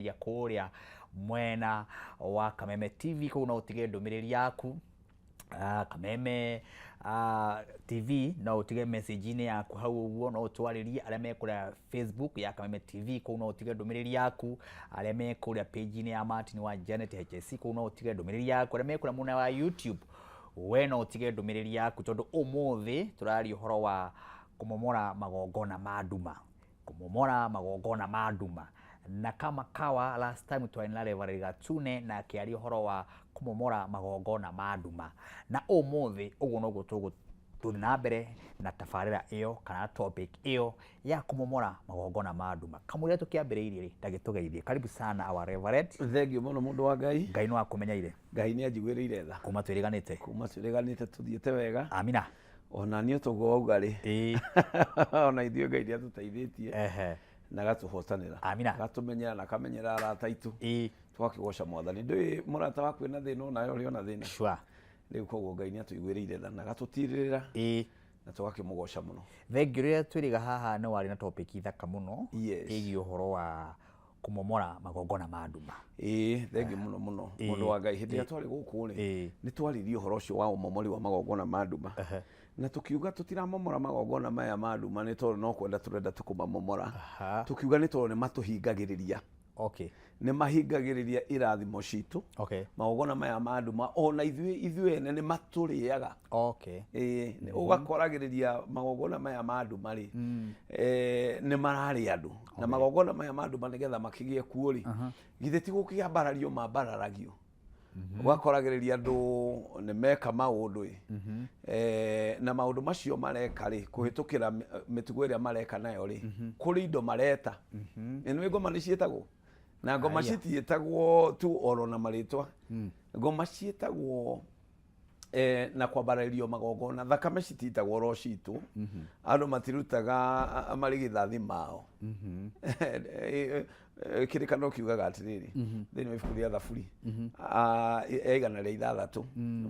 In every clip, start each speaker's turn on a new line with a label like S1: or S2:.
S1: Ya kũrĩa mwena wa Kameme TV kũu no ũtige ndũmĩrĩri yaku. Kameme TV no ũtige message-inĩ yaku hau ũguo, no ũtwarĩrie arĩa me kũrĩa Facebook ya Kameme TV kũu no ũtige ndũmĩrĩri yaku, arĩa me kũrĩa page-inĩ ya Martin wa Janet HSC kũu no ũtige ndũmĩrĩri yaku, arĩa me kũrĩa mwena wa YouTube we no ũtige ndũmĩrĩri yaku, tondũ ũmũthĩ tũraria ũhoro wa kũmomora magongona ma nduma. Kũmomora magongona ma nduma. Na kama kawa last time twarĩ na Reverend Gatune na akĩaria ũhoro wa kũmomora magongona ma nduma. Na ũmũthĩ ũguo noguo tũgũthiĩ na mbere na tabarĩra ĩyo kana topic ĩyo ya kũmomora magongona ma nduma. Kamũira tũkĩambĩrĩirie rĩ, ndagĩtũgeithie. Karibu sana our Reverend.
S2: Thengiũ mũno mũndũ wa Ngai.
S1: Ngai no akũmenyeire.
S2: Ngai nĩ anjiguĩrĩire tha.
S1: Kuma twĩrĩganĩte.
S2: Kuma twĩrĩganĩte tũthiĩte wega.
S1: Amina.
S2: Ona niĩ toguo wauga rĩ. Ona ithuĩ Ngai nĩ atũteithĩtie. Na agatũhotanĩra.
S1: Amina.
S2: Agatũmenyera na akamenyera arata aitũ. Tũgakĩgoca Mwathani. Ndũĩ mũrata waku ena thĩna onawe ũrĩ ona thĩna.
S1: Sure.
S2: Rĩu koguo Ngai nĩ atũiguĩrĩire tha na agatũtirĩrĩra. Na tũgakĩmũgoca mũno.
S1: Thengiũ rĩrĩa twĩrĩga haha nĩ warĩ na topic thaka mũno.
S2: Yes.
S1: Ĩgiĩ ũhoro wa kũmomora magongona ma nduma.
S2: Ĩĩ, thengiũ mũno mũno mũndũ wa Ngai. Hĩndĩ ĩrĩa twarĩ gũkũ rĩ, nĩ twaririe ũhoro ũcio wa ũmomori wa magongona ma nduma. Na tũkiuga tũtiramomora magongona maya ma nduma nĩ tondũ no kwenda tũrenda tu kũmamomora. Tũkiuga nĩ tondũ nĩ matũhingagĩrĩria. Nĩ mahingagĩrĩria irathimo citũ. Magongona maya ma nduma ona ithuĩ ithuĩ ene nĩ matũrĩaga. Ĩĩ, ũgakoragĩrĩria magongona maya ma nduma rĩ, nĩ mararĩa andũ. Na magongona maya ma nduma nĩgetha makĩgĩe kuo rĩ, githĩ ti gũkĩambarario mambararagio. Ũgakoragĩrĩria andũ nĩ meka maũndũ ĩ, na maũndũ macio mareka rĩ, kũhĩtũkĩra mĩtugo ĩrĩa mareka nayo rĩ, kũrĩ indo mareta. Nĩ nĩũĩ ngoma nĩ ciĩtagwo? Na ngoma citiĩtagwo tu oro na marĩtwa. Ngoma ciĩtagwo na kwambarĩrio magongona. Thakame cititagwo oro citũ. Andũ matirutaga marigithathi mao. Kĩrĩkanĩro kiugaga atĩrĩrĩ, thĩinĩ wa ibuku rĩa Thaburi, ya 106,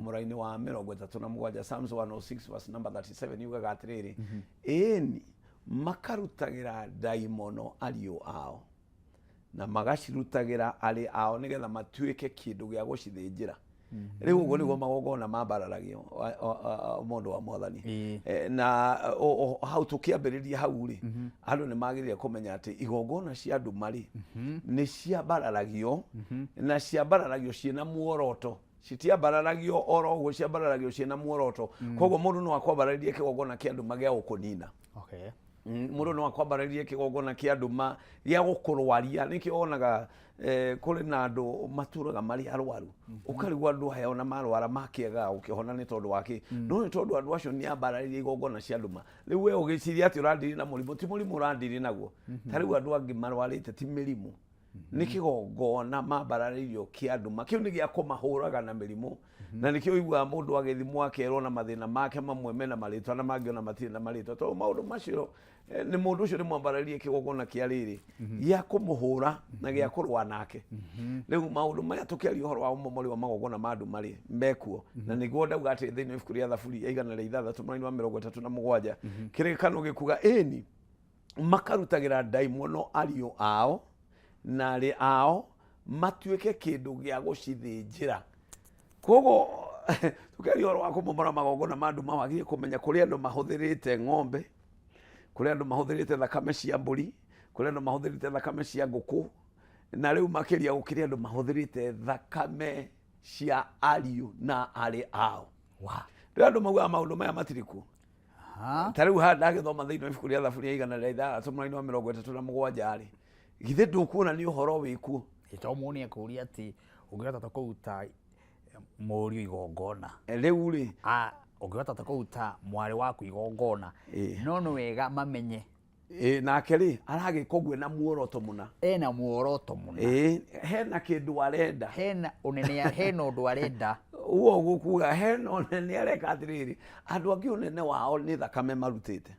S2: mũraini wa 37, Psalms 106 verse number 37 yugaga atĩrĩrĩ, ĩni makarutagĩra ndaimono ariũ ao na magacirutagĩra arĩ ao nĩgetha matuĩke kĩndũ gĩa gũcithĩnjĩra. Rĩu ũguo nĩguo magongona mambararagio mũndũ wa Mwathani. Na hau tũkĩambĩrĩria hau rĩ, andũ nĩ magĩrĩire kũmenya atĩ igongona cia nduma rĩ, nĩ ciambararagio, na ciambararagio ciĩna muoroto. Citiambararagio oro ũguo, ciambararagio ciĩna muoroto. Koguo mũndũ no akwambararĩrie kĩgongona kĩa nduma gĩa gũkũnina. Mũndũ no akwambararĩrie kĩgongona kĩa nduma gĩa gũkũrwaria. Nĩkĩo wonaga kũrĩ na andũ matũraga marĩ arwaru. Ũkarigwo andũ aya ona marwara makĩagaga gũkĩhona nĩ tondũ wa kĩ? No nĩ tondũ andũ acio nĩ ambararĩrie igongona cia nduma. Rĩu we ũgĩciria atĩ ũrandiri na mũrimũ, ti mũrimũ ũrandiri naguo. Ta rĩu andũ angĩ marwarĩte ti mĩrimũ. Nĩ kĩgongona mambararĩirio kĩa nduma. Kĩu nĩ gĩa kũmahũraga na mĩrimũ. Na nĩkĩo ũiguaga mũndũ agĩthimwo akerwo na mathĩna make mamwe mena marĩtwa na mangĩ ona matirĩ na marĩtwa. Tondũ maũndũ macio nĩ mũndũ ũcio nĩ mwambararĩrie kĩgongona kĩa rĩrĩ gĩa kũmũhũra na gĩa kũrũa nake. Rĩu maũndũ maya tũkĩaria ũhoro wa ũmomori wa magongona ma nduma rĩ, mekuo. Na nĩguo ndauga atĩ thĩinĩ wa ibuku rĩa Thaburi ya 106 mũraini wa 37, kĩrĩkano gĩkuga ĩni makarutagĩra ndaimono ariũ ao na arĩ ao matuĩke kĩndũ gĩa gũcithĩnjĩra. Koguo tũkĩaria ũhoro wa kũmomora magongona ma nduma wagĩrĩire kũmenya kũrĩ andũ mahũthĩrĩte ng'ombe, kũrĩ andũ mahũthĩrĩte thakame cia mbũri, kũrĩ andũ mahũthĩrĩte thakame cia ngũkũ, na rĩu makĩria gũkĩrĩ andũ mahũthĩrĩte thakame cia ariũ na arĩ ao. Rĩu andũ maugaga maũndũ maya matirĩ kuo. Ta rĩu haha ndagĩthoma thĩinĩ wa ibuku rĩa Thaburi ya 106 mũraini wa 37 rĩ, githĩ ndũkuona nĩ ũhoro wĩkuo?
S1: Tondũ mũndũ nĩ ekũria atĩ ũngĩhota ta kũruta mũriũ igongona.
S2: Rĩu rĩ.
S1: Ũngĩhota ta kũruta mwarĩ waku igongona. No nĩ wega mamenye.
S2: Nake rĩ, aragĩka ũguo ena muoroto mũna.
S1: Ena muoroto mũna.
S2: Hena kĩndũ arenda.
S1: Hena ũnene, hena ũndũ arenda.
S2: Ũguo ũguo kuga hena ũnene areka atĩrĩrĩ, andũ angĩ ũnene wao nĩ thakame marutĩte.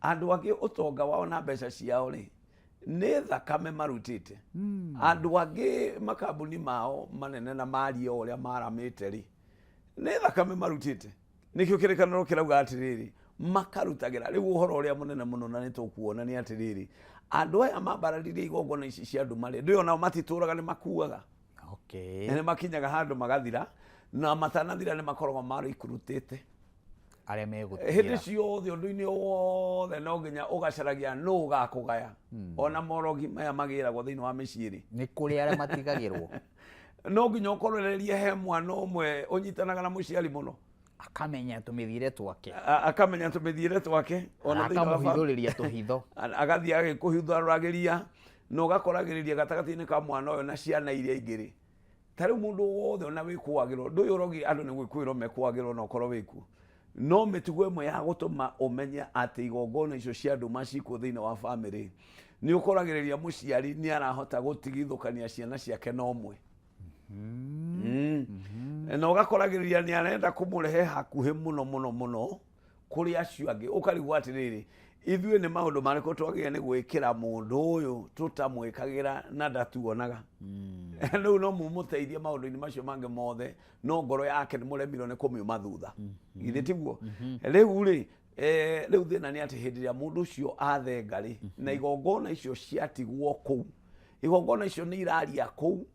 S2: Andũ angĩ ũtonga wao na mbeca ciao rĩ, nĩ thakame marutĩte. Andũ angĩ makambuni mao manene na maria ũrĩa maramĩte rĩ, nĩ thakame marutĩte. Nĩkĩo kĩrĩkanĩro kĩrauga atĩrĩrĩ, makarutagĩra. Rĩu ũhoro ũrĩa mũnene mũno na nĩ tũkuona nĩ atĩrĩrĩ, Andũ aya mambararirie igongona ici cia nduma rĩ, ndũĩ onao matitũraga, nĩ makuaga. Na nĩ makinyaga handũ magathira, na matanathira nĩ makoragwo marĩkurutĩte.
S1: Arĩa
S2: Hĩndĩ
S1: megũtigĩra.
S2: Ciothe ũndũ-inĩ wothe no nginya ũgacaragia nũ ũgakũgaya. Ona morogi maya magĩragwo thĩinĩ wa mĩciĩ rĩ,
S1: Nĩ kũrĩ arĩa matigagĩrwo.
S2: No nginya ũkorererie he mwana ũmwe ũnyitanaga na mũciari mũno.
S1: Akamenya tũmĩthiĩre twake.
S2: Akamenya tũmĩthiĩre twake ona thĩinĩ wa
S1: Akamũhithũrĩria tũhitho.
S2: Agathiĩ agĩkũhitharagĩria na ũgakoragĩrĩria gatagatĩ-inĩ ka mwana ũyũ na ciana iria ingĩ rĩ, ta rĩu mũndũ wothe ona wĩkũagĩrwo ndũĩ ũrogi, andũ nĩ gwĩkũĩrwo mekũagĩrwo na ũkorwo wĩkuo, no mĩtugo ĩmwe ya gũtũma ũmenye atĩ igongona icio cia nduma cikuo thĩinĩ wa bamĩrĩ nĩ ũkoragĩrĩria mũciari nĩ arahota gũtigithũkania ciana ciake na ũmwe. Na ũgakoragĩrĩria nĩ arenda kũmũrehe hakuhĩ mũno mũno mũno kũrĩ acio angĩ, ũkarigwo atĩrĩrĩ, ithuĩ nĩ maũndũ marĩkũ twagĩrĩire nĩ gwĩkĩra mũndũ ũyũ tũtamwĩkagĩra na ndatuonaga? Rĩu no mũmũteithie maũndũ-inĩ macio mangĩ mothe, no ngoro yake nĩ mũremirwo nĩ kũmiuma thutha. Githĩ tiguo? Rĩu rĩ, rĩu thĩna nĩ atĩ hĩndĩ ĩrĩa mũndũ ũcio athenga rĩ, na igongona icio ciatigwo kũu, igongona icio nĩ iraria kũu.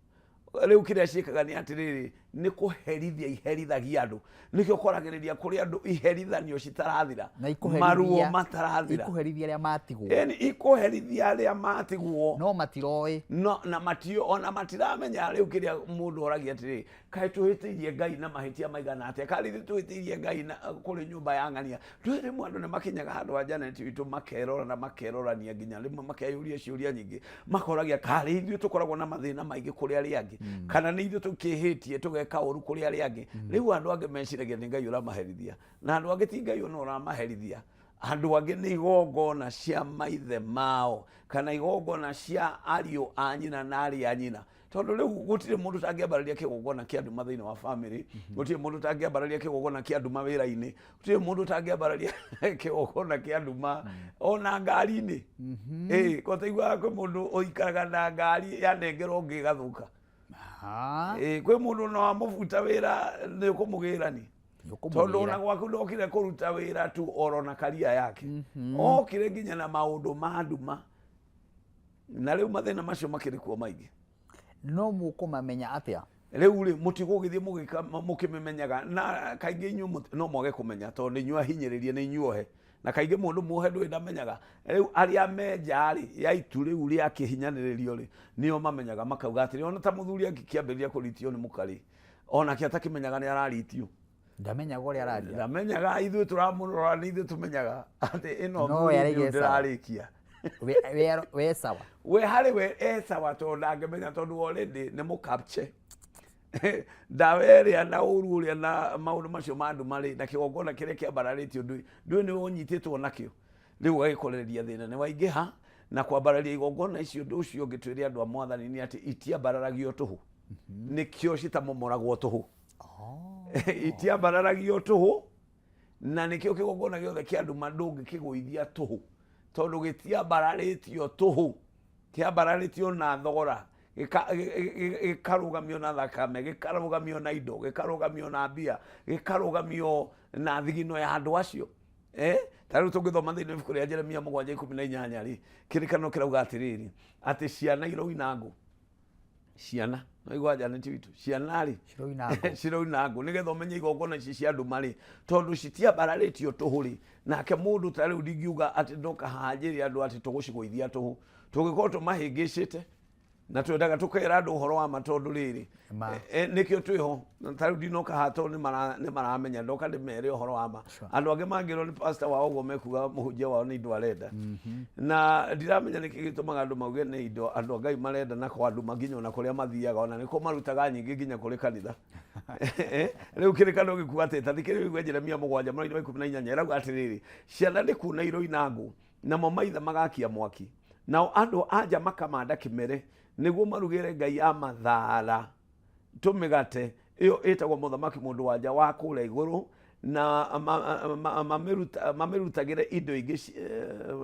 S2: Rĩu kĩrĩa ciĩkaga nĩ atĩrĩrĩ, nĩ kũherithia iherithagia andũ. Nĩkĩo ũkoragĩrĩria kũrĩ andũ iherithanio citarathira,
S1: Na ikũherithia
S2: maruo matarathira.
S1: Ikũherithia arĩa matigwo.
S2: Ĩni, ikũherithia arĩa matigwo.
S1: No matiroĩ.
S2: No na matio ona matiramenya. Rĩu kĩrĩa mũndũ oragia atĩrĩ, kaĩ tũhĩtĩirie Ngai na mahĩtia maigana atĩa? Karĩ ithuĩ tũhĩtĩirie Ngai na kũrĩ nyũmba ya ng'ania? Ndũĩ rĩmwe andũ nĩ makinyaga handũ ha Janet witũ makerora na makerorania, nginya rĩmwe makeyũria ciũria nyingĩ, makoragia karĩ ithuĩ tũkoragwo na mathĩna maingĩ kũrĩ arĩa angĩ, kana nĩ ithuĩ tũkĩhĩtie tũgeka ũru kũrĩ arĩa angĩ? Rĩu andũ angĩ meciragia nĩ Ngai ũramaherithia, na andũ angĩ ti Ngai ona ũramaherithia. Andũ angĩ nĩ igongona cia maithe mao kana igongona cia ariũ a nyina na arĩ a nyina, tondũ rĩu gũtirĩ mũndũ ũtangĩambararia kĩgongona kĩa nduma thĩinĩ wa family, gũtirĩ mũndũ ũtangĩambararia kĩgongona kĩa nduma wĩra-inĩ, gũtirĩ mũndũ ũtangĩambararia kĩgongona kĩa nduma ona ngari-inĩ. Ĩĩ, ko taiguaga kwĩ mũndũ ũikaraga na ngari yanengerwo ũngĩ ĩgathũka. Ĩĩ, kwĩ mũndũ ona wamũbuta wĩra nĩ ũkũmũgĩrani, tondũ ona gwaku ndokire kũruta wĩra tu oro na karia yake, okire nginya na maũndũ ma nduma, na rĩu mathĩna macio makĩrĩ kuo maingĩ.
S1: No mũkũmamenya atĩa?
S2: Rĩu rĩ, mũtigũgĩthiĩ mũkĩmĩmenyaga, na kaingĩ inyuĩ no mwage kũmenya tondũ nĩ inyuĩ ahinyĩrĩrie, nĩ inyuĩ ohe, na kaingĩ mũndũ muohe ndũĩ ndamenyaga. Rĩu arĩa me nja rĩ ya itu rĩu rĩa kĩhinyanĩrĩrio rĩ, nĩo mamenyaga, makauga atĩrĩ, ona ta mũthuri angĩkĩambĩrĩria kũritio nĩ mũka rĩ, onake atakĩmenyaga nĩ araritio.
S1: Ndamenyaga ũrĩa araria.
S2: Ndamenyaga. Ithuĩ tũramũrora, nĩ ithuĩ tũmenyaga atĩ ĩno
S1: No we
S2: thuri
S1: araiga
S2: nĩ
S1: e sawa.
S2: ndĩrarĩkia.
S1: We sawa.
S2: We harĩ we e sawa, tondũ ndangĩmenya, tondũ already nĩ mũkapche ndawa ĩrĩa na ũru ũrĩa na maũndũ macio ma nduma rĩ, na kĩgongona kĩrĩa kĩambararĩtio ndũĩ nĩ ũnyitĩtwo nakĩo. Rĩu ũgagĩkorereria thĩna nĩ waingĩha na kwambararia igongona icio. Ũndũ ũcio ũngĩ twĩre andũ a Mwathani nĩ atĩ itiambararagio tũhũ, nĩkĩo citamomoragwo tũhũ. Itiambararagio tũhũ, na nĩkĩo kĩgongona gĩothe kĩa nduma ndũngĩkĩgũithia tũhũ, tondũ gĩtiambararĩtio tũhũ, kĩambararĩtio na thogora, gĩkarũgamio na thakame, gĩkarũgamio na indo, gĩkarũgamio na mbia, gĩkarũgamio na thigino ya andũ acio. Ta rĩu tũngĩthoma thĩinĩ wa ibuku rĩa Jeremia 7:18 rĩ, kĩrĩkanĩro kĩrauga atĩrĩrĩ, atĩ ciana iroina ngũ, ciana no igua Janet witũ, ciana rĩ
S1: Ciroina ngũ.
S2: Ciroina ngũ nĩgetha ũmenye igongona ici cia nduma rĩ, tondũ citiambararĩtio tũhũ rĩ, nake mũndũ ta rĩu ndingiuga atĩ ndoka haha njĩre andũ atĩ tũgũcigũithia tũhũ, tũngĩkorwo tũmahĩngĩcĩte, na twendaga tũkera andũ ũhoro wa ma, tondũ rĩrĩ
S1: Ma.
S2: Nĩkĩo twĩho. Na ta rĩu ndinoka haha tondũ nĩ maramenya ndoka ndĩmere ũhoro wa ma. Andũ angĩ mangĩrwo nĩ pastor wao ũguo, mekuga mũhunjia wao nĩ indo arenda, na ndiramenya nĩkĩ gĩtũmaga andũ mauge nĩ indo andũ a Ngai marenda, na kwa andũ nginya ona kũrĩa mathiaga ona nĩkuo marutaga nyingĩ nginya kũrĩ kanitha. Rĩu kĩrĩkanĩro gĩkuga atĩ, ta thikĩrĩria ũigue Jeremia 7:18 ĩrauga atĩrĩrĩ, ciana nĩ kuna iroina ngũ, namo maithe magakia mwaki, nao andũ a nja makamanda kĩmere nĩguo marugĩre ngai ya mathara tũmĩgate ĩyo ĩtagwo mũthamaki mũndũ wa nja wa kũrĩa igũrũ, na mamĩrutagĩre indo ingĩ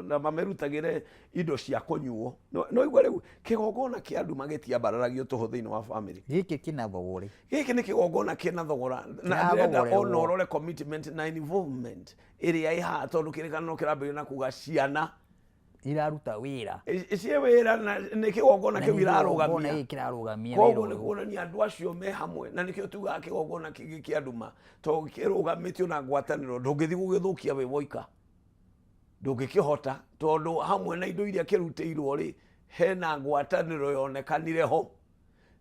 S2: na mamĩrutagĩre indo cia kũnyuo. No igua rĩu kĩgongona kĩa nduma gĩtiambararagio tũhũ thĩinĩ wa family.
S1: Gĩkĩ kĩna thogorĩ.
S2: Gĩkĩ nĩ kĩgongona kĩna thogora, na ndĩrenda
S1: Kĩrathogoretwo.
S2: Ona ũrore commitment na involvement ĩrĩa ĩ haha, tondũ kĩrĩkanĩro kĩrambĩrĩria na kuga ciana.
S1: Iraruta wĩra.
S2: Ciĩ wĩra na nĩ kĩgongona
S1: Na
S2: kĩu
S1: nĩ kĩgongona
S2: irarũgamia.
S1: Gĩkĩ kĩrarũgamia wĩra
S2: Koguo nĩ
S1: ũyũ.
S2: kuonania andũ acio me hamwe, na nĩkĩo tugaga kĩgongona kĩngĩ kĩa nduma, tondũ kĩrũgamĩtio na ngwatanĩro. Ndũngĩthiĩ gũgĩthũkia wĩ woika, ndũngĩkĩhota, tondũ hamwe na indo iria kĩrutĩirwo rĩ, hena ngwatanĩro yonekanire ho.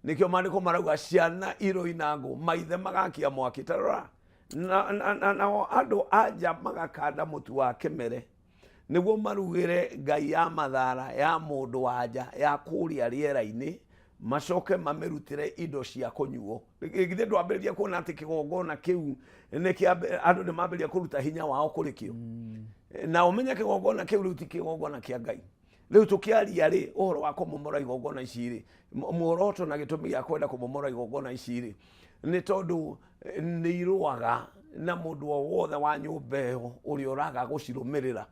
S2: Nĩkĩo maandĩko marauga ciana iroina ngũ, maithe magakia mwaki. Ta rora, nao andũ a nja magakanda mũtu wa kĩmere nĩguo marugĩre ngai ya mathara ya mũndũ wa nja ya kũrĩa rĩera-inĩ, macoke mamĩrutĩre indo cia kũnyuo. Githĩ ndwambĩrĩria kuona atĩ kĩgongona kĩu nĩ kĩa andũ nĩ mambĩrĩria kũruta hinya wao kũrĩ kĩo? Na ũmenye kĩgongona kĩu rĩu ti kĩgongona kĩa Ngai. Rĩu tũkĩaria rĩ ũhoro wa kũmomora igongona ici rĩ, muoroto na gĩtũmi gĩa kwenda kũmomora igongona ici rĩ, nĩ tondũ nĩ irũaga na mũndũ o wothe wa nyũmba ĩyo ũrĩa ũraga gũcirũmĩrĩra.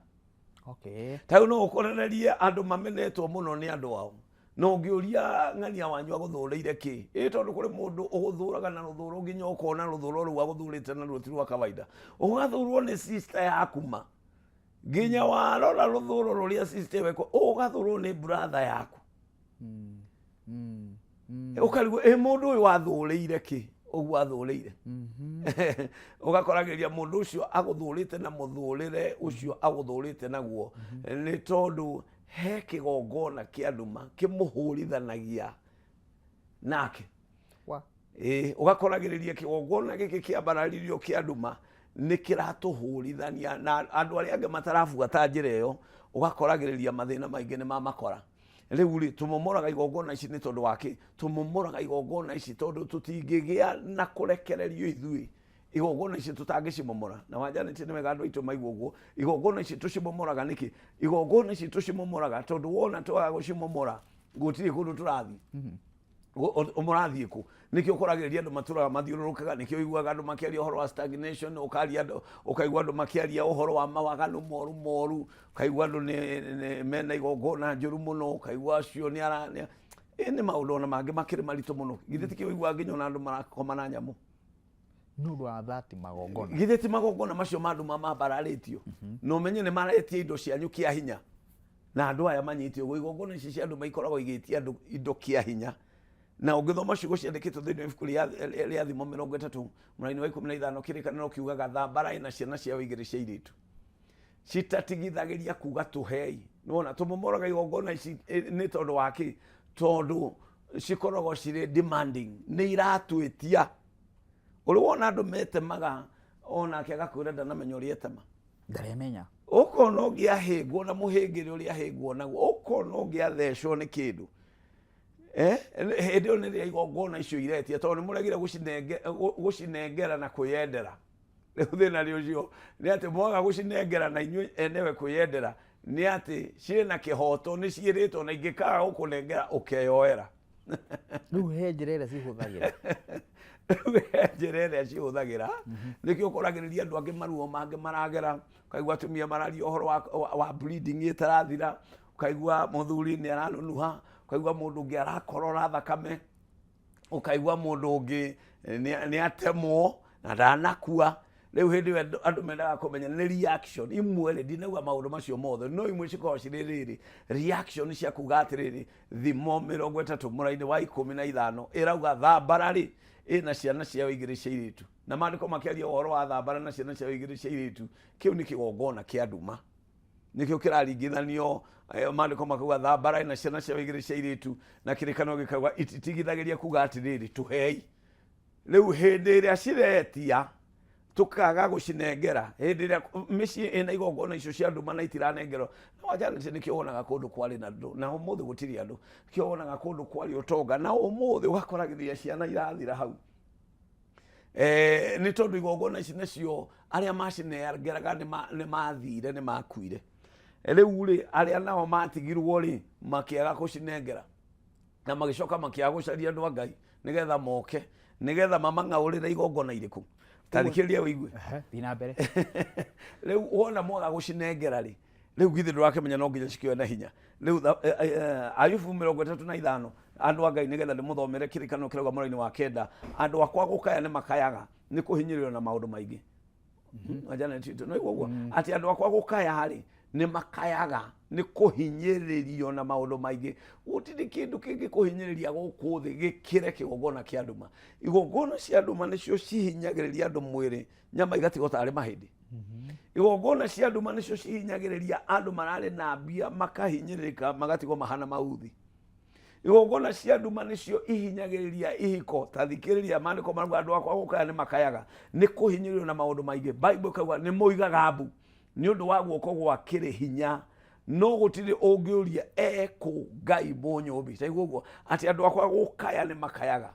S2: Ta rĩu no ũkorererie andũ mamenetwo mũno nĩ andũ ao, na ũngĩũria ng'ania wanyu agũthũrĩire kĩ, ĩ tondũ kũrĩ mũndũ ũgũthũraga na rũthũro nginya ũkona rũthũro rũu agũthũrĩte naruo ti rwa kawaida. Ũgathũrwo nĩ sister yaku ma, nginya warora rũthũro rũrĩa sister ĩyo ĩko, ũgathũrwo nĩ brother yaku. Ũkarigwo ĩ mũndũ ũyũ athũrĩire kĩ ũguo athũrĩire. Ũgakoragĩria mũndũ ũcio agũthũrĩte na mũthũrĩre ũcio agũthũrĩte naguo nĩ tondũ he kĩgongona kĩa nduma kĩmũhũrithanagia nake. Ĩĩ, ũgakoragĩrĩria kĩgongona gĩkĩ kĩambararirio kĩa nduma nĩ kĩratũhũrithania na andũ arĩa angĩ matarabuata njĩra ĩyo, ũgakoragĩrĩria mathĩna maingĩ nĩ mamakora. Rĩu rĩ, tũmomoraga igongona ici nĩ tondũ wa kĩ? Tũmomoraga igongona ici tondũ tũtingĩgĩa na kũrekererio ithuĩ igongona ici tũtangĩcimomora. Na wanjanĩtie nĩ wega andũ aitũ maigua ũguo. Igongona ici tũcimomoraga nĩkĩ? Igongona ici tũcimomoraga tondũ wona twaga gũcimomora gũtirĩ kũndũ tũrathiĩ. Mũrathiĩ kũ? Nĩkĩo ũkoragĩrĩria andũ matũraga mathiũrũrũkaga, nĩkĩo ũiguaga andũ makĩaria ũhoro wa stagnation, ũkaria andũ, ũkaigua andũ makĩaria ũhoro wa mawaganu moru moru, ũkaigua andũ nĩ mena igongona njũru mũno, ũkaigua acio nĩ ara nĩ ĩ nĩ maũndũ ona mangĩ makĩrĩ maritũ mũno. Githĩ tikĩo ũiguaga nginya ona andũ marakoma na nyamũ?
S1: Nĩ ũndũ wa thati magongona.
S2: Githĩ ti magongona macio ma andũ mamambararĩtio? Na ũmenye nĩ maretia indo cianyu kĩa hinya. Na andũ aya manyite ũguo, igongona ici cia andũ maikoragwo igĩtia andũ indo kĩa hinya. Na ũngĩthoma ciugo ciandĩkĩtwo thĩinĩ wa ibuku rĩa Thimo 30 mũraini wa 15, kĩrĩkanĩro kiugaga thambara ĩna ciana ciao igĩrĩ cia airĩtu citatigithagĩria kuga tũhei. Nĩwona tũmomoraga igongona ici nĩ tondũ wa kĩ? Tondũ cikoragwo cirĩ demanding, nĩ iratwĩtia. Ũrĩ wona andũ metemaga onake agakwĩra ndanamenya ũrĩa etema?
S1: Ndaremenya.
S2: Ũkona ũngĩahĩngwo na mũhĩngĩre ũrĩa ahĩngwo naguo, ũkona ũngĩathecwo nĩ kĩndũ. Hĩndĩ ĩyo nĩ rĩrĩa igongona icio iretia, tondũ nĩ mũregire gũcinengera na kwĩyendera. Rĩu thĩna nĩ ũcio, nĩ atĩ mwaga gũcinengera na inyuĩ enewe kwĩyendera, nĩ atĩ ciĩna kĩhoto, nĩ ciĩrĩtwo na ingĩkaga gũkũnengera ũkeyoera.
S1: Rĩu he njĩra ĩrĩa cihũthagĩra.
S2: Rĩu he njĩra ĩrĩa cihũthagĩra, nĩkĩo ũkoragĩrĩria andũ angĩ maruo mangĩ maragera, ũkaigua atumia mararia ũhoro wa bleeding ĩtarathira, ũkaigua mũthuri nĩ aranunuha, ũkaigua mũndũ ũngĩ arakorora thakame, ũkaigua mũndũ ũngĩ nĩ atemwo na ndanakua. Rĩu hĩndĩ ĩyo andũ mendaga kũmenya nĩ reaction imwe rĩ, ndinauga maũndũ macio mothe, no imwe cikoragwo cirĩ rĩrĩ reaction cia kuga atĩrĩrĩ, Thimo 30 mũraini wa 15 ĩrauga thambara rĩ ĩna ciana ciao igĩrĩ cia airĩtu, na maandĩko makĩaria ũhoro wa thambara na ciana ciao igĩrĩ cia airĩtu, kĩu nĩ kĩgongona kĩa nduma, nĩkĩo kĩraringithanio. Maandĩko makauga thambara ĩna ciana ciao igĩrĩ cia airĩtu, na kĩrĩkanĩro gĩkauga ititigithagĩria kuga atĩrĩrĩ tũhei. Rĩu hĩndĩ ĩrĩa ciretia tukaga gũcinengera, hĩndĩ ĩrĩa mĩciĩ ĩna igongona icio cia nduma na itiranengerwo, na wajanĩte nĩkĩo wonaga kũndũ kwarĩ na andũ na ũmũthĩ gũtirĩ andũ, nĩkĩo wonaga kũndũ kwarĩ ũtonga na ũmũthĩ ũgakoragĩrĩria ciana irathira hau. Nĩ tondũ igongona ici nacio arĩa macinengeraga nĩ mathire, nĩ makuire. Rĩu rĩ arĩa nao matigirwo rĩ makĩaga gũcinengera, na magĩcoka makĩaga gũcaria andũ a Ngai nĩgetha moke nĩgetha mamang'aũrĩre igongona irĩkũ. Ta thikĩrĩria ũigue.
S1: Thiĩ na mbere.
S2: Rĩu wona mwaga gũcinengera rĩ, rĩu githĩ ndũrakĩmenya no nginya cikĩoe na hinya. Rĩu Ayubu 35, andũ a Ngai, nĩgetha ndĩmũthomere kĩrĩkanĩro kĩrauga mũraini wa 9, andũ akwa gũkaya nĩ makayaga nĩ kũhinyĩrĩrio na maũndũ maingĩ. Janet, no iguo atĩ andũ akwa gũkaya rĩ Nĩ makayaga nĩ kũhinyĩrĩrio na maũndũ maingĩ. Gũtirĩ kĩndũ kĩngĩ kũhinyĩrĩria gũkũ thĩ gĩkĩre kĩgongona kĩa nduma. Igongona cia nduma nĩcio cihinyagĩrĩria andũ mwĩrĩ, nyama igatigwo tarĩ mahĩndĩ. Igongona cia nduma nĩcio cihinyagĩrĩria andũ mararĩ na mbia makahinyĩrĩrĩka magatigwo mahana mauthi. Igongona cia nduma nĩcio ihinyagĩrĩria ihiko. Ta thikĩrĩria maandĩko marauga andũ akwa gũkaya nĩ makayaga nĩ kũhinyĩrĩrio na maũndũ maingĩ. Bible ĩkauga nĩ moigaga mbu nĩ ũndũ wa guoko gwa kĩrĩ hinya, no gũtirĩ ũngĩũria ekũ Ngai mũnyũmbi. Taigua ũguo atĩ andũ akwa gũkaya nĩ makayaga.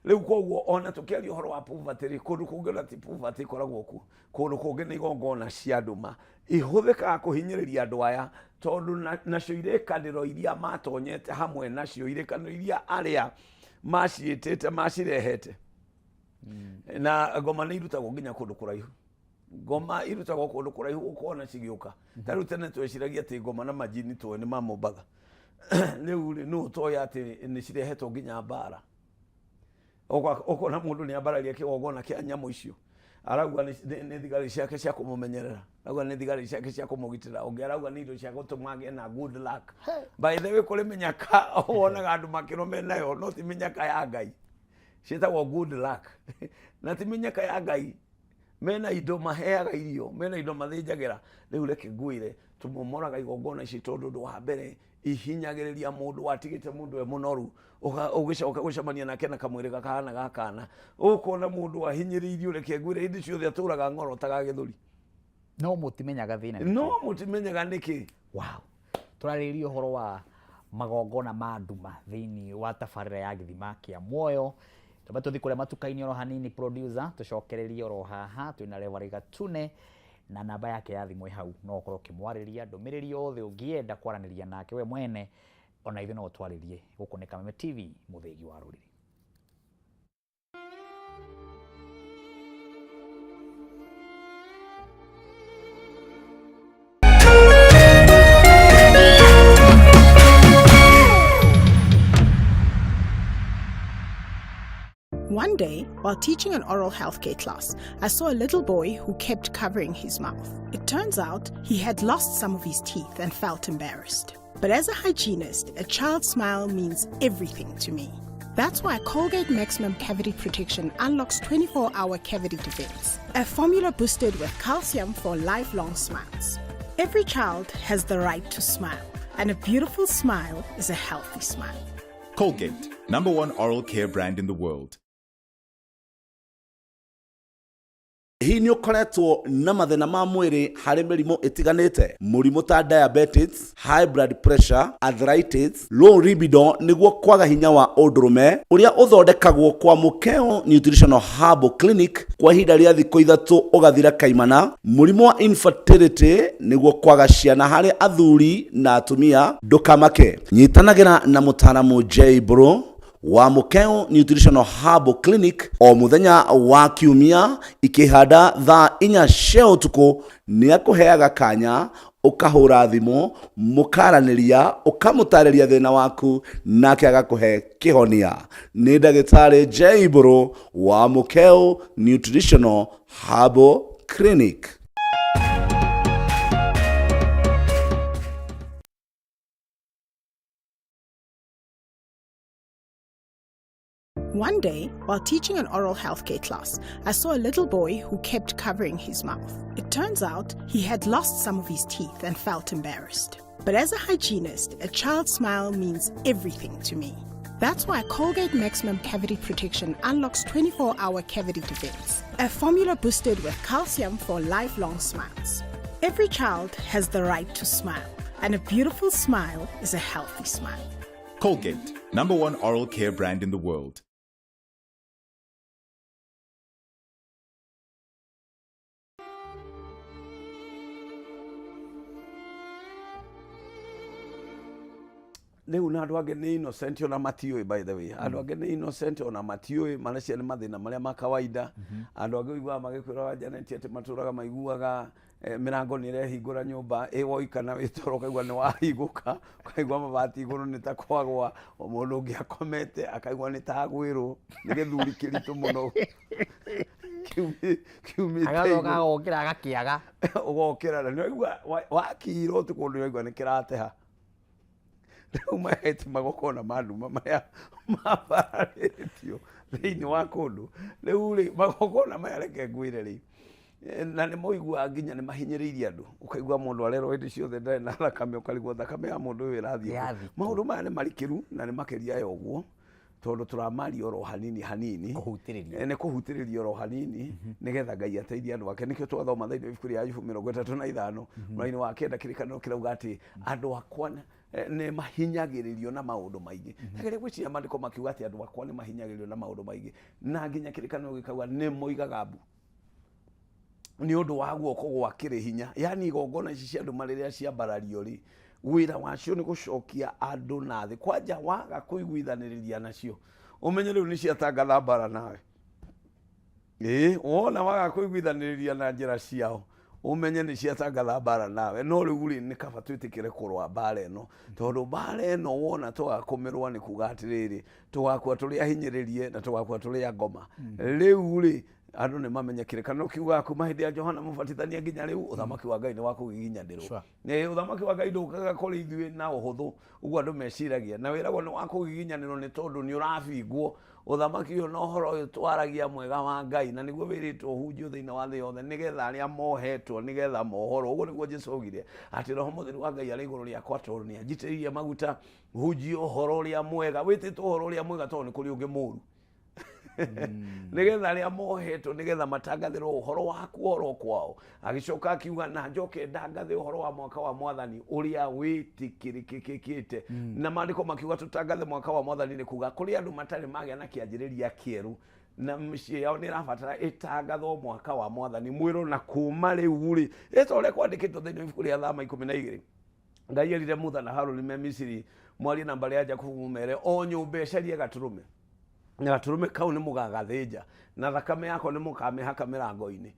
S2: Rĩu koguo ona tũkĩaria ũhoro wa poverty rĩ, kũndũ kũngĩ ona ti poverty ĩkoragwo kuo, kũndũ kũngĩ nĩ igongona cia nduma ihũthĩkaga kũhinyĩrĩria andũ aya, tondũ nacio irĩkanĩro iria matonyete hamwe nacio, irĩkanĩro iria arĩa maciĩtĩte macirehete. Na ngoma nĩ irutagwo nginya kũndũ kũraihu. Ngoma irutagwo kũndũ kũraihu ũkona cigĩũka. Ta rĩu tene tweciragia atĩ ngoma na majini tũĩ nĩ ma Mombatha. Rĩu rĩ, nũ ũtoĩ atĩ nĩ cirehetwo nginya mbara. Ũkona mũndũ nĩ ambararia kĩgongona kĩa nyamũ icio, arauga nĩ thigari ciake cia kũmũmenyerera, arauga nĩ thigari ciake cia kũmũgitĩra, ũngĩ arauga nĩ indo cia gũtũma agĩe na good luck. By the way, kũrĩ mĩnyaka wonaga andũ makĩrwo nayo, no ti mĩnyaka ya Ngai, ciĩtagwo good luck na ti mĩnyaka ya Ngai. Mena indo maheaga irio, mena indo mathĩnjagĩra. Rĩu reke ngwĩre, tũmomoraga igongona ici tondũ ũndũ wa mbere ihinyagĩrĩria mũndũ watigĩte mũndũ e mũnoru, ũgĩcoka gũcemania nake na kamwĩrĩ gakahana ga kana, ũkona mũndũ ahinyĩrĩirio. Reke ngwĩre, hĩndĩ ciothe atũraga ng'orotaga gĩthũri.
S1: No mũtimenyaga thĩna nĩkĩ.
S2: No mũtimenyaga nĩkĩ.
S1: Wow. Tũrarĩrĩria ũhoro wa magongona ma nduma thĩinĩ wa tabarĩra ya Gĩthima kĩa Muoyo. Twambe tũthiĩ kũrĩa matuka-inĩ oro hanini, producer, tũcokererie oro haha. Twĩna Reverend Gatune na namba yake ya thimũ ĩ hau, no ũkorwo ũkĩmwarĩria ndũmĩrĩri yothe ũngĩenda kwaranĩria nake we mwene, ona ithuĩ no ũtwarĩrie. Gũkũ nĩ Kameme TV, mũthĩgi wa rũrĩrĩ.
S3: One day, while teaching an oral healthcare class, I saw a little boy who kept covering his mouth. It turns out he had lost some of his teeth and felt embarrassed. But as a hygienist, a child's smile means everything to me. That's why Colgate Maximum Cavity Protection unlocks 24-hour cavity defense, a formula boosted with calcium for lifelong smiles. Every child has the right to smile, and a beautiful smile is a healthy smile.
S4: Colgate, number one oral care brand in the world.
S5: Hihi nĩ ũkoretwo na mathĩna ma mwĩrĩ harĩ mĩrimũ ĩtiganĩte, mũrimũ ta diabetes, high blood pressure, arthritis, low libido nĩguo kwaga hinya wa ũndũrũme ũrĩa ũthondekagwo kwa Mũkeo Nutritional Herbal Clinic kwa ihinda rĩa thikũ 3 ũgathira kaimana, mũrimũ wa infertility nĩguo kwaga ciana harĩ athuri na atumia, ndũkamake. Nyitanagĩra na mũtaaramu J Bro wa Mũkeo Nutritional Herbal Clinic o mũthenya wa kiumia ikĩhanda thaa 4 cia ũtukũ. Nĩ akũheaga kanya ũkahũra thimũ mũkaranĩria, ũkamũtarĩria thĩna waku nake agakũhe kĩhonia. Nĩ ndagĩtarĩ J Bro wa Mũkeo Nutritional Herbal Clinic.
S3: One day, while teaching an oral healthcare class, I saw a little boy who kept covering his mouth. It turns out he had lost some of his teeth and felt embarrassed. But as a hygienist, a child's smile means everything to me. That's why Colgate Maximum Cavity Protection unlocks 24-hour cavity defense, a formula boosted with calcium for lifelong smiles. Every child has the right to smile, and a beautiful smile is a healthy smile.
S4: Colgate, number one oral care brand in the world.
S2: Rĩu na andũ angĩ nĩ innocent ona matiũĩ, by the way, andũ angĩ nĩ innocent ona matiũĩ, mareciria nĩ mathĩna marĩa ma kawaida. Andũ angĩ ũiguaga magĩkwĩra wa Janet atĩ matũraga maiguaga mĩrango nĩ ĩrehingũra nyũmba ĩ woika na wĩ toro, ũkaigua nĩ wahingũka, ũkaigua mabati igũrũ nĩ ta kwagwa, o mũndũ ũngĩ akomete akaigua nĩ ta agwĩrwo nĩ gĩthuri kĩritũ mũno. Kiumĩte
S1: Agacoka
S2: igũrũ.
S1: agokĩra agakĩaga.
S2: Ũgokĩra na nĩwaigua wakira ũtukũ nĩwaigua nĩ kĩrateha. Rĩu maya ti magongona ma nduma marĩa mabararĩtio thĩinĩ wa kũndũ. Rĩu rĩ, magongona maya reke ngwĩre rĩ, na nĩ moiguaga nginya nĩ mahinyĩrĩirie andũ. Ũkaigua mũndũ arerwo hĩndĩ ciothe ndarĩ na thakame, ũkarigwo thakame ya mũndũ ũyũ ĩrathiĩ kũ.
S1: Ĩrathiĩ kũ?
S2: Maũndũ maya nĩ marikĩru na nĩ makĩria ya ũguo, tondũ tũramaria oro hanini hanini.
S1: Kũhutĩrĩria.
S2: Nĩ kũhutĩrĩria oro hanini nĩgetha Ngai ateithie andũ ake. Nĩkĩo twathoma thĩinĩ wa ibuku rĩa Ayubu 35 mũraini wa 9, kĩrĩkanĩro kĩrauga atĩ andũ akwa nĩ mahinyagĩrĩrio na maũndũ maingĩ. Tageria gwĩciria maandĩko makiuga atĩ andũ akwa nĩ mahinyagĩrĩrio na maũndũ maingĩ, na nginya kĩrĩkanĩro gĩkauga nĩ moigaga mbu nĩ ũndũ wa guoko gwa kĩrĩ hinya. Yani igongona ici cia nduma rĩrĩa ciambarario rĩ, wĩra wacio nĩ gũcokia andũ na thĩ. Kwanja waga kũiguithanĩrĩria nacio, ũmenye rĩu nĩ ciatangatha mbara nawe. Ĩĩ, wona waga kũiguithanĩrĩria na njĩra ciao, ũmenye nĩ ciatangatha mbara nawe. No rĩu rĩ, nĩ kaba twĩtĩkĩre kũrũa mbara ĩno, tondũ mbara ĩno wona twaga kũmĩrũa nĩ kuga atĩrĩrĩ, tũgakua tũrĩ ahinyĩrĩrie na tũgakua tũrĩ a ngoma. Rĩu rĩ, andũ nĩ mamenye kĩrĩkanĩro kiugaga kuma hĩndĩ ya Johana Mũbatithania nginya rĩu, ũthamaki wa Ngai nĩ wa kũgiginyanĩrwo. Ũthamaki wa Ngai ndũkaga kũrĩ ithuĩ na ũhũthũ, ũguo andũ meciragia, na wĩragwo nĩ wa kũgiginyanĩrwo nĩ tondũ nĩ ũrabingwo. Ũthamaki ũyũ na ũhoro ũyũ twaragia mwega wa Ngai, na nĩguo wĩrĩtwo ũhunjio thĩinĩ wa thĩ yothe, nĩgetha arĩa mohetwo nĩgetha mohorwo. Ũguo nĩguo Jesũ augire atĩ Roho Mũtheru wa Ngai arĩ igũrũ rĩakwa tondũ nĩ anjitĩrĩirie maguta hunjie ũhoro ũrĩa mwega. Wĩtĩtwo ũhoro ũrĩa mwega tondũ nĩ kũrĩ ũngĩ mũru. Nĩgetha arĩa mohetwo nĩgetha matangathĩrwo ũhoro wa kuohorwo kwao. Agĩcoka akiuga na njoke ndangathe ũhoro wa mwaka wa mwathani ũrĩa wĩtĩkĩrĩkĩkĩte. Na maandĩko makiuga tũtangathe mwaka wa mwathani nĩ kuga kũrĩ andũ matarĩ magĩa na kĩanjĩrĩria kĩerũ, na mĩciĩ yao nĩ ĩrabatara ĩtangathwo mwaka wa mwathani mwĩrwo, na kuma rĩu rĩ, ĩta ũrĩa kwandĩkĩtwo thĩinĩ wa ibuku rĩa Thama 12. Ngai erire Musa na Harũni me Misiri mwarie na mbarĩ ya Jakubu mũmere o nyũmba ĩcarie gatũrũme, na gatũrũme kau nĩ mũgagathĩnja, na thakame yako nĩ mũkamĩhaka mĩrango-inĩ.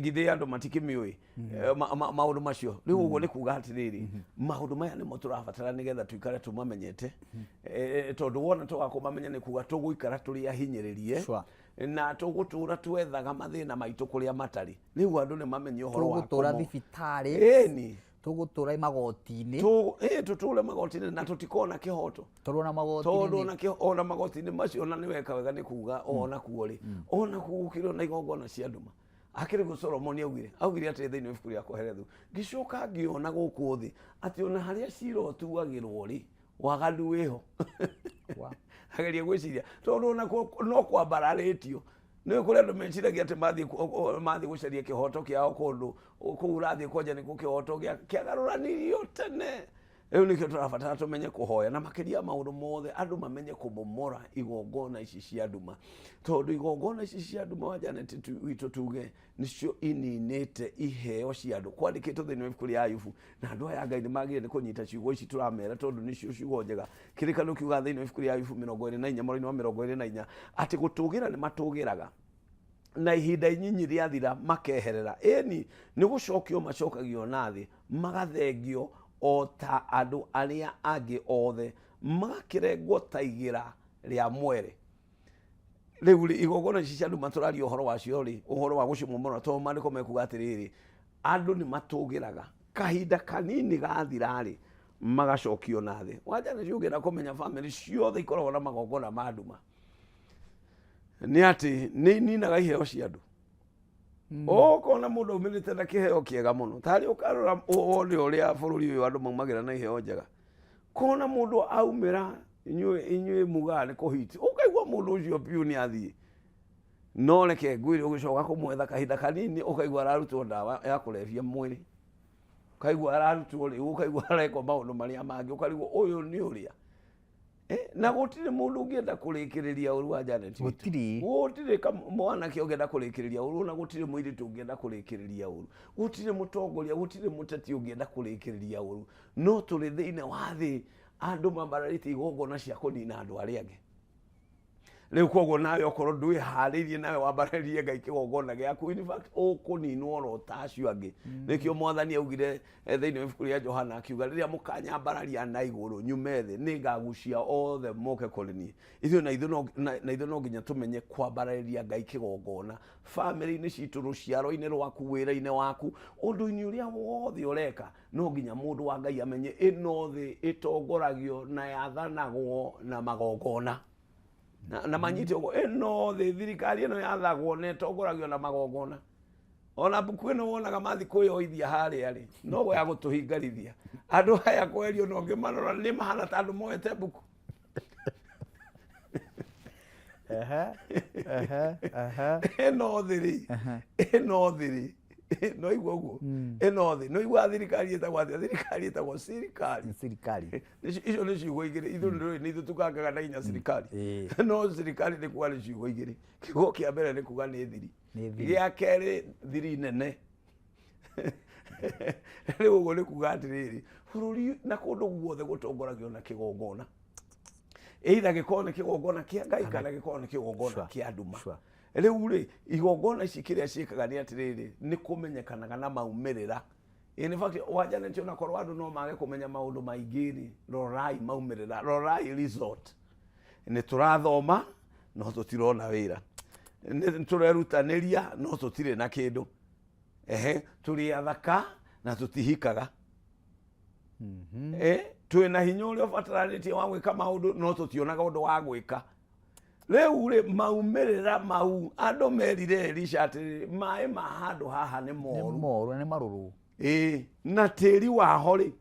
S2: Githĩ andũ matikĩmĩũĩ maũndũ macio? Rĩu ũguo nĩ kuga atĩrĩrĩ, maũndũ maya nĩmo tũrabatara nĩgetha tũikare tũmamenyete. Tondũ wona twaga kũmamenya nĩ kuga tũgũikara tũrĩ ahinyĩrĩrie na tũgũtũra twethaga mathĩna maitũ kũrĩa matarĩ. Rĩu andũ nĩ mamenye ũhoro wa
S1: Tũgũtũra thibitarĩ.
S2: Ĩni.
S1: Tũgũtũra magoti-inĩ.
S2: Tũtũre magoti-inĩ na tũtikona kĩhoto.
S1: Tondũ ona magoti-inĩ
S2: Tondũ ona magoti-inĩ macio ona nĩ weka wega nĩ kuga ona kuo rĩ, ona kuo gũkĩrĩ na igongona cia nduma. Akĩrĩ guo Solomoni augire atĩ thĩinĩ wa ibuku rĩa Kohelethu, ngĩcoka ngĩona gũkũ thĩ atĩ ona harĩa cira ũtuagĩrwo rĩ, waganu wĩho. Ageria gwĩciria tondũ ona kuo no kwambararĩtio. Nĩ kũrĩ andũ meciragia atĩ mathiĩ gũcaria kĩhoto kĩao kũndũ kũu ũrathiĩ kwanja nĩkuo kĩhoto kĩagarũranirio tene. Rĩu nĩkĩo tũrabatara tũmenye kũhoya, na makĩria maũndũ mothe andũ mamenye kũmomora igongona ici cia nduma, tondũ igongona ici cia nduma wa Janet witũ tuge nĩcio ininĩte iheo cia andũ. Kwandĩkĩtwo thĩinĩ wa ibuku rĩa Ayubu, na andũ aya Ngai nĩ magĩrĩire nĩ kũnyita ciugo ici tũramera tondũ nĩcio ciugo njega. Kĩrĩkanĩro kiugaga thĩinĩ wa ibuku rĩa Ayubu 24 mũraini wa 24 atĩ gũtũgĩra nĩ matũgĩraga, na ihinda inyinyi rĩathira makeherera. Ĩni nĩ gũcokio macokagio na thĩ, magathengio o ta andũ arĩa angĩ othe, magakĩrengwo ta igĩra rĩa mwere. Rĩu rĩ, igongona ici cia nduma tũraria ũhoro wacio rĩ, ũhoro wa gũcimomora, tondũ maandĩko mekuga atĩrĩrĩ, andũ nĩ matũgĩraga kahinda kanini gathira rĩ, magacokio na thĩ. Wanja nĩ ũngĩenda kũmenya famĩlĩ ciothe ikoragwo na magongona ma nduma nĩ atĩ nĩ ininaga iheo cia andũ. Ũkona mũndũ aumĩrĩte na kĩheo kĩega mũno, tarĩ ũkarora wone ũrĩa bũrũri ũyũ andũ maumagĩra na iheo njega. Kona mũndũ aumĩra, inyuĩ mugaga nĩ kũhiti, ũkaigua mũndũ ũcio biũ nĩ athiĩ. No reke ngwĩre, ũgĩcoka kũmwetha kahinda kanini, ũkaigua ararutwo ndawa ya kũrebia mwĩrĩ, ũkaigua ararutwo rĩu, ũkaigua arekwo maũndũ marĩa mangĩ, ũkarigwo ũyũ nĩ ũrĩa. Na gũtirĩ mũndũ ũngĩenda kũrĩkĩrĩria ũru wa Janet witũ.
S1: Gũtirĩ.
S2: Gũtirĩ mwanake ũngĩenda kũrĩkĩrĩria ũru, na gũtirĩ mũirĩtu ũngĩenda kũrĩkĩrĩria ũru, gũtirĩ mũtongoria, gũtirĩ mũteti ũngĩenda kũrĩkĩrĩria ũru. No tũrĩ thĩinĩ wa thĩ andũ mambararĩtie igongona cia kũnina andũ arĩa angĩ. Rĩu koguo nawe okorwo ndwĩharĩirie nawe wambarĩrie Ngai kĩgongona gĩaku, in fact ũkũninwo oro ta acio angĩ. Nĩkĩo Mwathani augire thĩinĩ wa ibuku rĩa Johana akiuga, rĩrĩa mũkanyambararia na igũrũ nyume thĩ, nĩngagucia othe moke kũrĩ niĩ. Ithuĩ na ithuĩ no, na, na ithuĩ no nginya tũmenye kwambarĩria Ngai kĩgongona bamĩrĩ-inĩ citũ, rũciaro-inĩ rwaku, wĩra-inĩ waku, ũndũ-inĩ ũrĩa wothe ũreka. No nginya mũndũ wa Ngai amenye ĩno thĩ ĩtongoragio na yathanagwo na magongona. Na manyite ũguo, ĩno thĩ, thirikari ĩno yathagwo na ĩtongoragio na magongona. Ona mbuku ĩno wonaga mathi kwĩyoithia harĩa rĩ, no ya gũtũhingarithia. Andũ aya kwerio no ngĩmarora nĩ mahana ta andũ moete mbuku.
S1: Ehe, ehe, ehe.
S2: Ĩno thĩ rĩ, ĩno thĩ rĩ, no igua ũguo, ĩno thĩ, no igua thirikari ĩtagwo atĩa? Thirikari ĩtagwo sirikari.
S1: Sirikari.
S2: Icio nĩ ciugo igĩrĩ, ithuĩ nĩ nĩ ithuĩ tũkangaga na hinya sirikari. No sirikari nĩ kuga nĩ ciugo igĩrĩ. Kiugo kĩa mbere nĩ kuga nĩ thiri.
S1: Nĩ thiri.
S2: Gĩa kerĩ thiri nene. Rĩu ũguo nĩ kuga atĩrĩrĩ, bũrũri na kũndũ guothe gũtongoragio na kĩgongona. Either gĩkorwo nĩ kĩgongona kĩa Ngai kana gĩkorwo nĩ kĩgongona kĩa nduma. Rĩu rĩ, igongona ici kĩrĩa ciĩkaga nĩ atĩrĩrĩ, nĩ kũmenyekanaga na maumĩrĩra. In fact, wa Janet onakorwo andũ no mage kũmenya maũndũ maingĩ rĩ, rorai maumĩrĩra, rorai result. Nĩ tũrathoma no tũtirona wĩra, nĩ tũrerutanĩria no tũtirĩ na kĩndũ. Ehe, tũrĩ athaka na tũtihikaga. Twĩ na hinya ũrĩa ũbataranĩtie wa gwĩka maũndũ no tũtionaga ũndũ wa gwĩka. Rĩu rĩ, maumĩrĩra mau andũ merire Elisha atĩrĩrĩ, maĩ ma handũ haha nĩ
S1: Nĩ
S2: moru.
S1: moru na nĩ marũrũ.
S2: Ĩĩ, na tĩri waho rĩ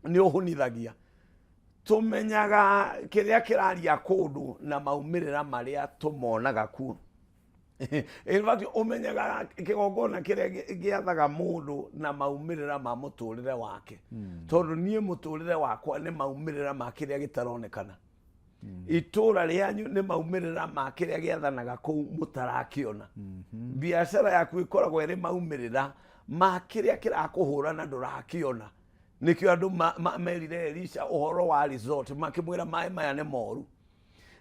S2: nĩ ũhunithagia. Tũmenyaga kĩrĩa kĩraria kũndũ na maumĩrĩra marĩa tũmonaga kuo. In fact, ũmenyaga kĩgongona kĩrĩa gĩathaga mũndũ na maumĩrĩra ma mũtũrĩre wake. Tondũ niĩ mũtũrĩre wakwa nĩ maumĩrĩra ma kĩrĩa gĩtaronekana. Itũra rĩanyu nĩ maumĩrĩra ma kĩrĩa gĩathanaga kũu mũtarakĩona. Biacara yaku ĩkoragwo ĩrĩ maumĩrĩra ma kĩrĩa kĩrakũhũra na ndũrakĩona. Nĩkĩo andũ merire Elisha ũhoro wa result, makĩmwĩra maĩ maya nĩ moru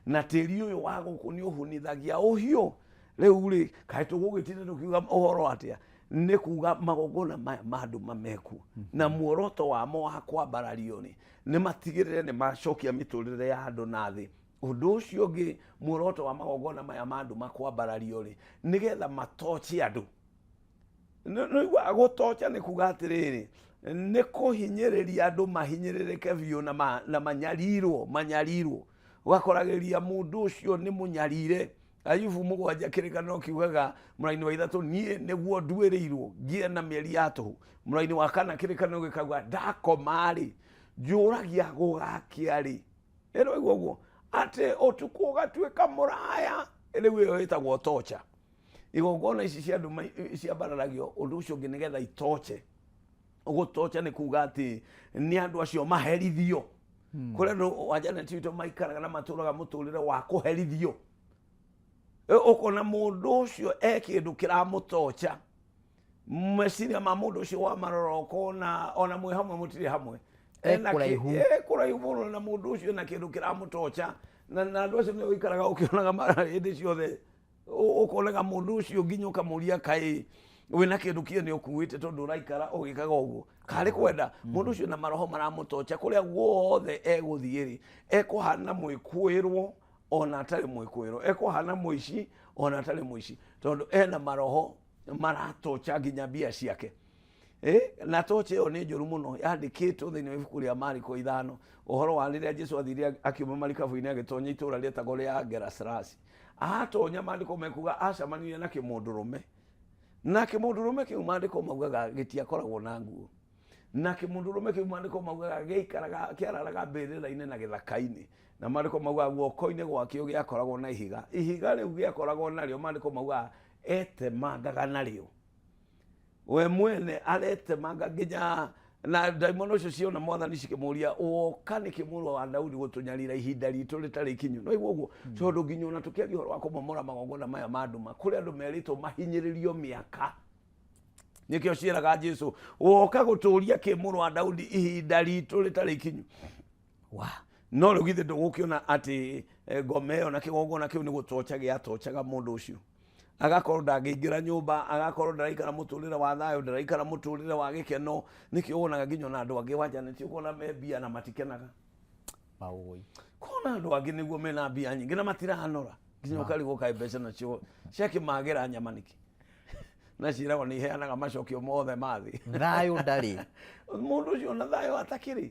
S2: na tĩri ũyũ wa gũkũ nĩ ũhunithagia ũhiũ. Rĩu rĩ, kaĩ tũgũgĩtinda tũkiuga ũhoro atĩa? Nĩ kuga magongona maya ma nduma mekuo na muoroto wamo wa kwambarario rĩ, nĩ matigĩrĩre nĩ macokia mĩtũrĩre ya andũ na thĩ. Ũndũ ũcio ũngĩ, muoroto wa magongona maya ma nduma kwambarario rĩ, nĩgetha matoche andũ. Nĩ gũtocha nĩ kuga atĩrĩrĩ, nĩ kũhinyĩrĩria andũ mahinyĩrĩrĩke biũ na manyarirwo, manyarirwo. Ũgakoragĩria mũndũ ũcio nĩ mũnyarire. Ayubu 7 kĩrĩkanĩro kiugaga mũraini wa 3, niĩ nĩguo nduĩrĩirwo ngĩe na mĩeri ya tũhũ. Mũraini wa 4 kĩrĩkanĩro gĩkauga ndakoma rĩ, njũragia gũgakĩa rĩ. Ĩno ĩguo ũguo atĩ ũtukũ ũgatuĩka mũraya. Rĩu ĩyo ĩtagwo tocha. Igongona ici cia nduma ciambararagio ũndũ ũcio ũngĩ nĩgetha itoche. Gũtocha nĩ kuga atĩ nĩ andũ acio maherithio. Kũrĩ andũ wa Janet witũ maikaraga na matũraga mũtũrĩre wa kũherithio. Ũkona mũndũ ũcio e kĩndũ kĩramũtocha. Meciria ma mũndũ ũcio wa marora ũkona ona mwĩ hamwe mũtirĩ hamwe.
S1: E kũraihu.
S2: E kũraihu mũno na mũndũ ũcio ena kĩndũ kĩramũtocha. Na andũ acio nĩ ũikaraga ũkĩonaga hĩndĩ ciothe. Ũkonaga mũndũ ũcio nginya ũkamũria kaĩ wĩna kĩndũ kĩene ũkuĩte tondũ ũraikara ũgĩkaga ũguo. Karĩ kwenda mũndũ ũcio na maroho maramũtocha kũrĩa guothe egũthiĩ rĩ, ekũhana mwĩkũĩrwo ona atarĩ mwĩkũĩrwo, ekũhana mũici ona atarĩ mũici, tondũ ena maroho maratocha nginya mbia ciake. Na tocha ĩyo nĩ njũru mũno, yandĩkĩtwo thĩinĩ wa ibuku rĩa Mariko 5, ũhoro wa rĩrĩa Jesu athire akiuma marikabu-inĩ agĩtonya itũũra rĩetagwo rĩa Gerasarasi. Atonya, maandĩko mekuga acemanirie na kĩmũndũrũme, na kĩmũndũrũme kĩu maandĩko maugaga gĩtiakoragwo na nguo, na kĩmũndũrũme kĩu maandĩko maugaga gĩaikaraga kĩararaga mbĩrĩra-inĩ na gĩthaka-inĩ, na maandĩko maugaga guoko-inĩ gwakĩo gĩakoragwo na ihiga. Ihiga rĩu gĩakoragwo narĩo maandĩko maugaga etemangaga narĩo we mwene, aretemanga nginya na ndaimono ũcio ciona Mwathani cikĩmũria, woka nĩkĩ mũrũ wa Daudi gũtũnyarira ihinda ritũ rĩtarĩ ikinyu? No igua ũguo, tondũ nginya ona tũkĩaria ũhoro wa kũmomora magongona maya ma nduma, kũrĩ andũ merĩtwo mahinyĩrĩrio mĩaka. Nĩkĩo ciĩraga Jesu, woka gũtũria kĩ mũrũ wa Daudi ihinda ritũ rĩtarĩ ikinyu?
S1: Wa.
S2: No rĩu githĩ ndũgũkĩona atĩ Ngoma ĩyo na kĩgongona kĩu nĩ gũtocha gĩatochaga mũndũ ũcio, agakorwo ndangĩingĩra nyũmba, agakorwo ndaraikara mũtũrĩre wa thayũ, ndaraikara mũtũrĩre wa gĩkeno. Nĩkĩo wonaga nginya ona andũ angĩ wanja nĩtio kuona me mbia na matikenaga.
S1: Maũĩ.
S2: Kuona andũ angĩ nĩguo mena mbia nyingĩ na matiranora, nginya ũkarigwo kaĩ mbeca nacio ciakĩmagĩra nyama nĩkĩ, na ciĩragwo nĩ iheanaga macokio mothe ma thĩ.
S1: Thayũ ndarĩ.
S2: Mũndũ ũcio ona thayũ atakĩrĩ.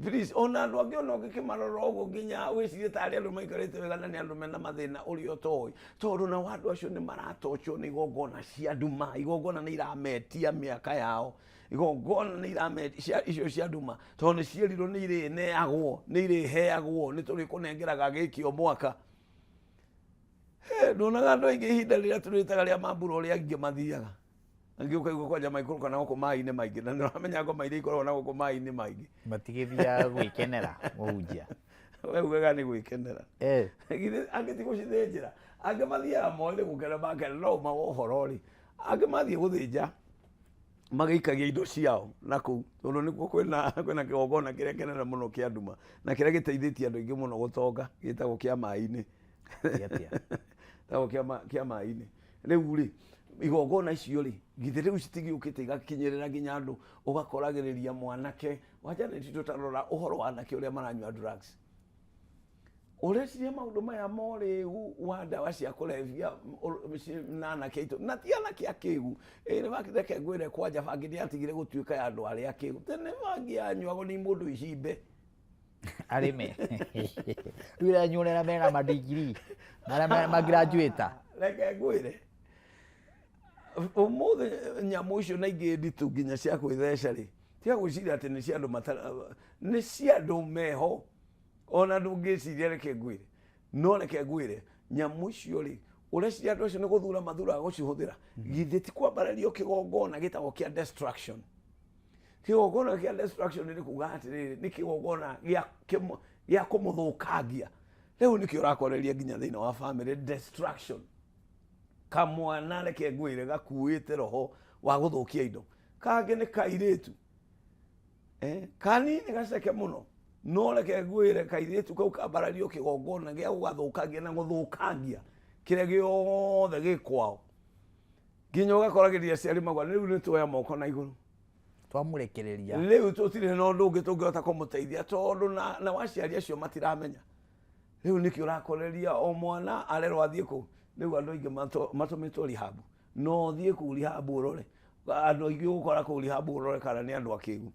S2: Please, ona andũ angĩ ona ũngĩkĩmarora ũguo nginya wĩcirie tarĩ andũ maikarĩte wega, na nĩ andũ mena mathĩna ũrĩa ũtoĩ, tondũ nao andũ acio nĩ maratochwo nĩ igongona cia nduma. Igongona nĩ irametia mĩaka yao, igongona nĩ irametia icio cia nduma, tondũ nĩ ciĩrirwo nĩ irĩneagwo, nĩ irĩheagwo, nĩ tũrĩkũnengeraga gĩkĩ o mwaka. Ndonaga andũ aingĩ ihinda rĩrĩa tũrĩtaga rĩa mambura, ũrĩa aingĩ mathiaga, angĩ ũkaigua kwanja maikũrũka na gũkũ maĩ-inĩ maingĩ, na nĩũramenya ngoma iria ikoragwo na gũkũ maĩ-inĩ maingĩ.
S1: Matigĩthiaga gwĩkenera, mũhunjia?
S2: We ugaga nĩ gwĩkenera. Githĩ angĩ ti gũcithĩnjĩra? Angĩ mathiaga moĩ nĩ gũkena makena, no ũma wa ũhoro rĩ, angĩ mathiĩ gũthĩnja magĩikagia indo ciao na kũu, tondũ nĩkuo kwĩna kĩgongona kĩrĩa kĩnene mũno kĩa nduma na kĩrĩa gĩteithĩtie andũ aingĩ mũno gũtonga, gĩtagwo kĩa maĩ-inĩ.
S1: Atĩa?
S2: Gĩtagwo kĩa maĩ-inĩ. Rĩu rĩ, igongona icio rĩ, githĩ rĩu citigĩũkĩte igakinyĩrĩra nginya andũ, ũgakoragĩrĩria mwanake wa Janet. Tũtarora ũhoro wa anake ũrĩa maranyua drugs, ũreciria maũndũ maya morĩu wa ndawa cia kũrebia na anake aitũ, na ti anake akĩgu. Ĩ nĩ reke ngwĩre, kwanja bangi ndĩatigire gũtuĩka ya andũ arĩa akĩgu. Tene bangi yanyuagwo nĩ mũndũ icimbe.
S1: Arĩme rĩu iranyuonera mena madigiri marĩa magraduate.
S2: Reke ngwĩre, ũmũthĩ nyamũ icio na ingĩ nditũ nginya cia kwĩtheca rĩ, tiga gwĩciria atĩ nĩ cia andũ matara, nĩ cia andũ meho ona ndũngĩciria. Reke ngwĩre, no reke ngwĩre, nyamũ icio rĩ, ũreciria andũ acio nĩ gũthura mathuraga gũcihũthĩra? Githĩ ti kwambarario kĩgongona gĩtagwo kĩa destruction? Kĩgongona kĩa destruction nĩ kuga atĩrĩrĩ, nĩ kĩgongona gĩa kũmũthũkangia. Rĩu nĩkĩo ũrakoreria nginya thĩinĩ wa family destruction. Kamwana, reke ngwĩre, gakuĩte roho wa gũthũkia indo. Kangĩ nĩ kairĩtu, kanini gaceke mũno, no reke ngwĩre, kairĩtu kau kambarario kĩgongona gĩa gũgathũkangia na gũthũkangia kĩrĩa gĩothe gĩ kwao, nginya ũgakoragĩria aciari magwa rĩu nĩ tuoya moko na igũrũ.
S1: Twamũrekereria.
S2: Rĩu tũtirĩ na ũndũ ũngĩ tũngĩhota kũmũteithia, tondũ na aciari acio matiramenya. Rĩu nĩkĩo ũrakoreria o mwana arerwo athiĩ kũu. Rĩu andũ aingĩ matũmĩtwo rehab. No ũthiĩ kũu rehab ũrore andũ aingĩ ũgũkora kũu rehab, ũrore kana nĩ andũ akĩgu.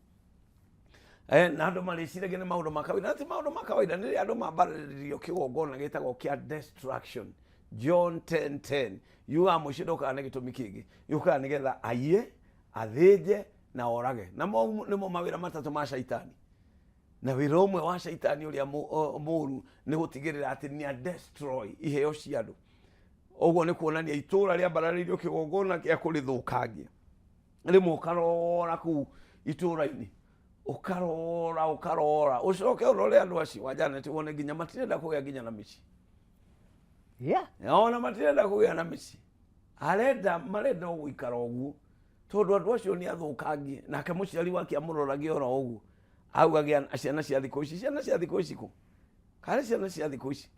S2: Na andũ marĩciragia nĩ maũndũ ma kawaida, na ti maũndũ ma kawaida. Nĩ rĩrĩa andũ mambarĩrĩrio kĩgongona gĩtagwo kĩa destruction. John 10:10 yugaga mũici ndũkaga nĩ gĩtũmi kĩngĩ, yũkaga nĩgetha aiye, athĩnje na orage. Na mo nĩmo mawĩra matatũ ma caitani, na wĩra ũmwe wa caitani ũrĩa mũru nĩ gũtigĩrĩra atĩ nĩ a destroy iheo cia andũ. Ũguo nĩ kuonania itũũra rĩambararĩirio kĩgongona kĩa kũrĩthũkangia. Rĩmwe ũkarora kũu itũũra-inĩ, ũkarora, ũkarora, ũcoke ũrore andũ acio wa Janet, wone nginya matirenda kũgĩa nginya na mĩciĩ. Ona matirenda kũgĩa na mĩciĩ, arenda marenda o gũikara ũguo, tondũ andũ acio nĩ athũkangie. Nake mũciari wake amũroragia oro ũguo, augagia ciana cia thikũ ici, ciana cia thikũ ici, kũ karĩ ciana cia thikũ ici,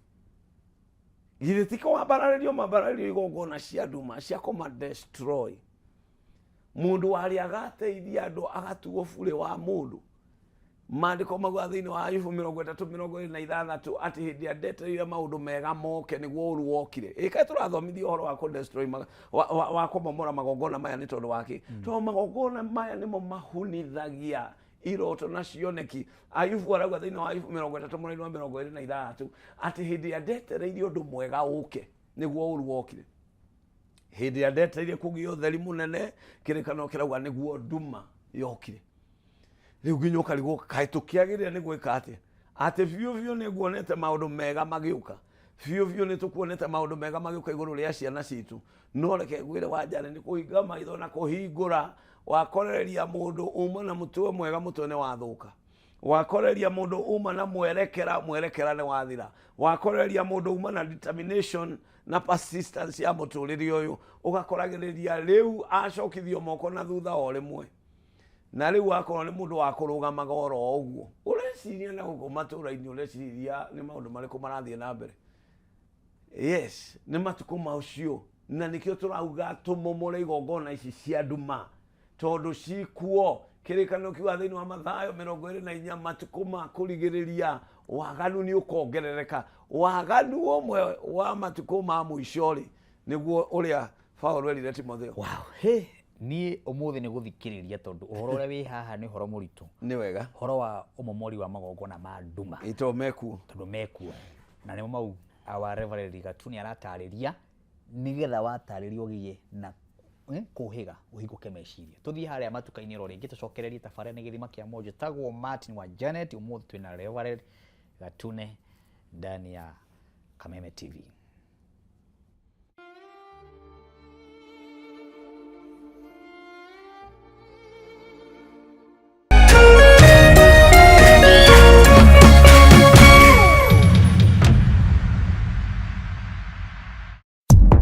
S2: githĩ ti kwambararĩrio mambararĩrio igongona cia nduma cia kũma destroy? Mũndũ warĩ agateithia andũ agatuo burĩ wa mũndũ. Maandĩko mauga thĩinĩ wa Ayubu 30:26 atĩ hĩndĩ ĩrĩa ndetereire maũndũ mega moke, nĩguo ũru wokire. Ĩ kaĩ tũrathomithio ũhoro wa kũ destroy wa kũmomora magongona maya nĩ tondũ wa kĩ? Tondũ magongona maya nĩmo mahunithagia iroto na cioneki. Ayubu arauga thĩinĩ wa Ayubu 30:26 atĩ hĩndĩ ĩrĩa ndetereire ũndũ mwega ũke, nĩguo ũru wokire. Hĩndĩ ĩrĩa ndetereire kũgĩa ũtheri mũnene, kĩrĩkanĩro kĩrauga nĩguo nduma yokire. Rĩu nginya ũkarigwo kaĩ tũkĩagĩrĩire nĩ gwĩka atĩa, atĩ biũ biũ nĩ nguonete maũndũ mega magĩũka, biũ biũ nĩ tũkuonete maũndũ mega magĩũka igũrũ rĩa ciana citũ. No reke ngwĩre wanjare, nĩ kũhinga maitho na kũhingũra. Wakorereria mũndũ uma na mũtwe mwega, mũtwe nĩ wathũka. Wakoreria mũndũ uma na mwerekera, mwerekera nĩ wathira. Wakoreria mũndũ uma na determination na persistence ya mũtũrĩre ũyũ, ũgakoragĩrĩria rĩu acokithio moko na thutha o rĩmwe. Na rĩu akorwo nĩ mũndũ wa kũrũgamaga oro ũguo, ũreciria na gũkũ matũra-inĩ, ũreciria nĩ maũndũ marĩkũ marathiĩ na mbere? Yes, nĩ matukũ macio, na nĩkĩo tũrauga tũmomore igongona ici cia nduma, tondũ cikuo. Kĩrĩkanĩro kiuga thĩinĩ wa Mathayo 24, matukũ ma kũrigĩrĩria waganu nĩ ũkongerereka. Waganu ũmwe wa matukũ ma mũico rĩ, nĩguo ũrĩa Paũlũ erire Timotheo.
S1: Wow, he niĩ ũmũthĩ nĩ gũthikĩrĩria, tondũ ũhoro ũrĩa wĩ haha nĩ ũhoro mũritũ.
S2: Nĩ wega.
S1: Ũhoro wa ũmomori wa magongona ma nduma.
S2: Ĩ tondũ mekuo.
S1: Tondũ mekuo. Na nĩmo mau our Reverend Gatuni aratarĩria, nĩgetha watarĩria ũgĩe na kũhĩga, ũhingũke meciria. Tũthiĩ harĩa matuka-inĩ oro rĩngĩ, tũcokererie tabarĩra nĩ Gĩthima kĩa Mojo. Tagwo Martin wa Janet, ũmũthĩ twĩna Reverend Gatune ndani ya Kameme TV.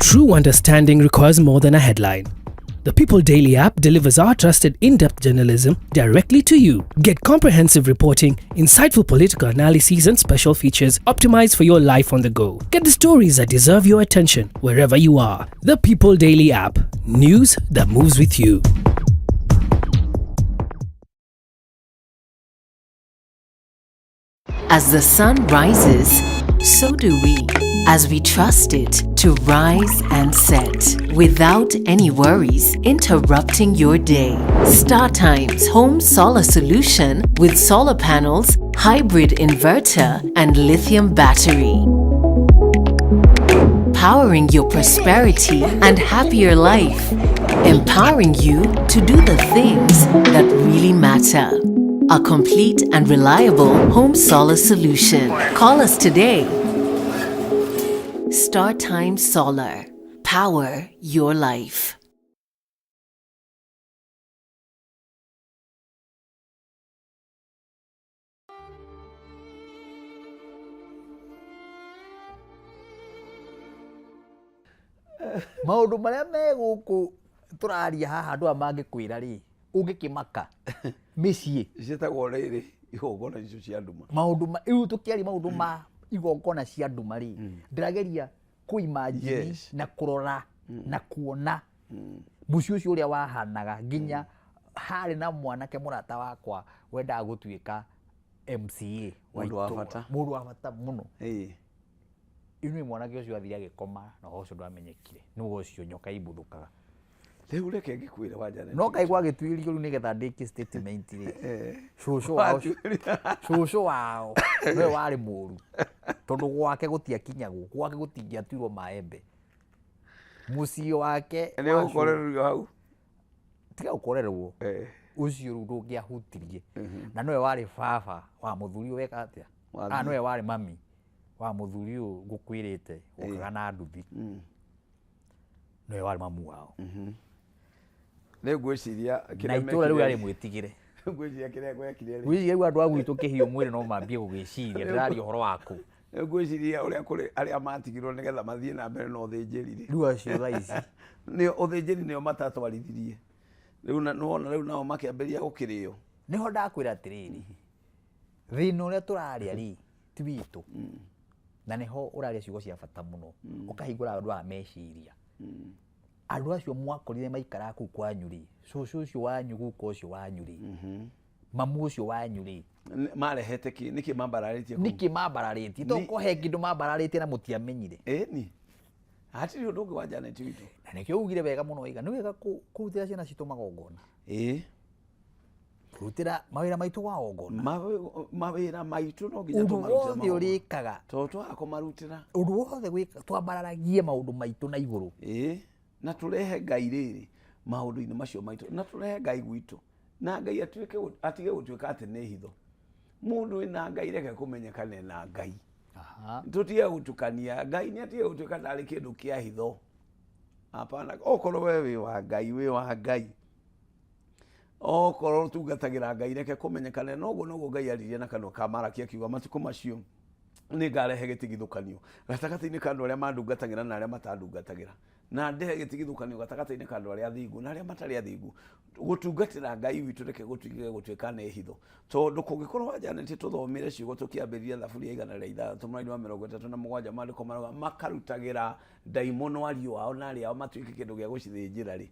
S6: True understanding requires more than a headline. The People Daily app delivers our trusted in-depth journalism directly to you. Get comprehensive reporting, insightful political analyses, and special features optimized for your life on the go. Get the stories that deserve your attention wherever you are. The People Daily app. News that moves with you.
S7: As the sun rises, so do we, as we trust it to rise and set without any worries interrupting your day. StarTimes Home Solar Solution with solar panels, hybrid inverter, and lithium battery. Powering your prosperity and happier life. Empowering you to do the things that really matter. A complete and reliable home solar solution. Call us today. StarTime Solar. Power your life.
S1: Maũndũ marĩa me gũkũ tũraria haha, andũ aya mangĩkwĩra rĩ, ũngĩkĩmaka mĩciĩ.
S2: Ciĩtagwo rĩrĩ igongona icio cia nduma.
S1: Maũndũ ma rĩu tũkĩaria maũndũ ma igongona cia nduma rĩ, ndĩrageria kũimagine na kũrora na kuona mũciĩ ũcio ũrĩa wahanaga. Nginya harĩ na mwanake mũrata wakwa wendaga gũtuĩka MCA wa
S2: Mũndũ wa
S1: itũũra.
S2: bata.
S1: Mũndũ wa bata mũno. Inui mwanake ũcio athire agĩkoma na ũhoro ũcio ndwamenyekire. Nĩwe ũcio nyoka imbuthũkaga.
S2: Rĩu reke ngĩkwĩre wa Janet.
S1: No kaigua agĩtuĩrio rĩu nĩgetha ndĩkie statement rĩ, cũcũ wao, cũcũ wao nĩwe warĩ mũru, tondũ gwake gũtiakinyagwo, gwake gũtingĩatuirwo maembe, mũciĩ wake
S2: Nĩ
S1: wa
S2: ũgũkorererio hau.
S1: Tiga gũkorerwo. Ũcio rĩu ndũngĩahutirie, na nĩwe warĩ baba wa mũthuri ũyũ weka atĩa.
S2: Wathiĩ.
S1: Ah, nĩwe warĩ mami wa mũthuri ũyũ ngũkwĩrĩte wokaga na nduthi, nĩwe warĩ mamu wao.
S2: Rĩu ngwĩciria
S1: Na
S2: kĩrĩa
S1: itũra rĩu
S2: mekire-
S1: rĩarĩ mwĩtigĩre.
S2: Ngwĩciria kĩrĩa gwekire rĩ.
S1: Gwĩciria rĩu andũ a gwitũ kĩhiũ mwĩrĩ no mambie gũgĩciria ndĩraria ũhoro waku.
S2: Rĩu ngwĩciria ũrĩa kũrĩ arĩa matigirwo nĩgetha mathiĩ na mbere na ũthĩnjĩri rĩ.
S1: Rĩu acio thaa ici.
S2: Nĩ ũthĩnjĩri nĩo matatwarithirie. Rĩu na nĩwona rĩu nao makĩambĩrĩria gũkĩrĩo.
S1: Nĩho ndakwĩra atĩrĩrĩ, thĩna ũrĩa tũraria rĩ ti witũ, na nĩho ũraria ciugo cia bata mũno, ũkahingũra andũ aya meciria. Andũ acio mwakorire maikaraga kũu kwanyu rĩ, cũcũ ũcio wanyu, guka ũcio wanyu rĩ, mamu ũcio wanyu rĩ,
S2: Marehete kĩ? Nĩkĩ mambararĩtie kũu?
S1: Nĩkĩ mambararĩtie? To ko he kĩndũ mambararĩtie na mũtiamenyire.
S2: Ĩni. Hatirĩ ũndũ ũngĩ wa Janet witũ.
S1: Na nĩkĩo ugire wega mũno, waiga nĩ wega kũrutĩra ciana citũ magongona. Kũrutĩra mawĩra maitũ magongona.
S2: Mawĩra maitũ no nginya
S1: Ũndũ
S2: tũmarutĩre
S1: wothe
S2: magongona.
S1: ũrĩkaga.
S2: Tondũ twaga kũmarutĩra.
S1: Ũndũ wothe wĩka, twambararagie maũndũ maitũ na igũrũ.
S2: Na tũrehe Ngai rĩrĩ maũndũ-inĩ macio maitũ, na tũrehe Ngai gwitũ, na Ngai atige gũtuĩka atĩ nĩ hitho. Mũndũ wĩna Ngai reke kũmenyekane na Ngai. Tũtige gũtukania. Ngai nĩ atige gũtuĩka tarĩ kĩndũ kĩa hitho. Hapana, okorwo we wĩ wa Ngai, wĩ wa Ngai. Okorwo ũtungatagĩra Ngai reke kũmenyekane. Noguo noguo Ngai aririe na kanua ka Malaki akiuga matukũ macio nĩ ngarehe gĩtigithũkanio gatagatĩ-inĩ ka andũ arĩa mandungatagĩra na arĩa matandungatagĩra. Na ndehe gĩtigithũkanio gatagatĩ-inĩ ka andũ arĩa athingu na arĩa matarĩ athingu. Gũtungatĩra Ngai witũ reke gũtuĩke gũtuĩka nĩ hitho. Tondũ kũngĩkorwo wa Janet tũthomire ciugo tũkĩambĩrĩria thaburi ya 106 mũraini wa 37, maandĩko marauga makarutagĩra ndaimono ariũ ao na arĩ ao matuĩke kĩndũ gĩa gũcithĩnjĩra rĩ.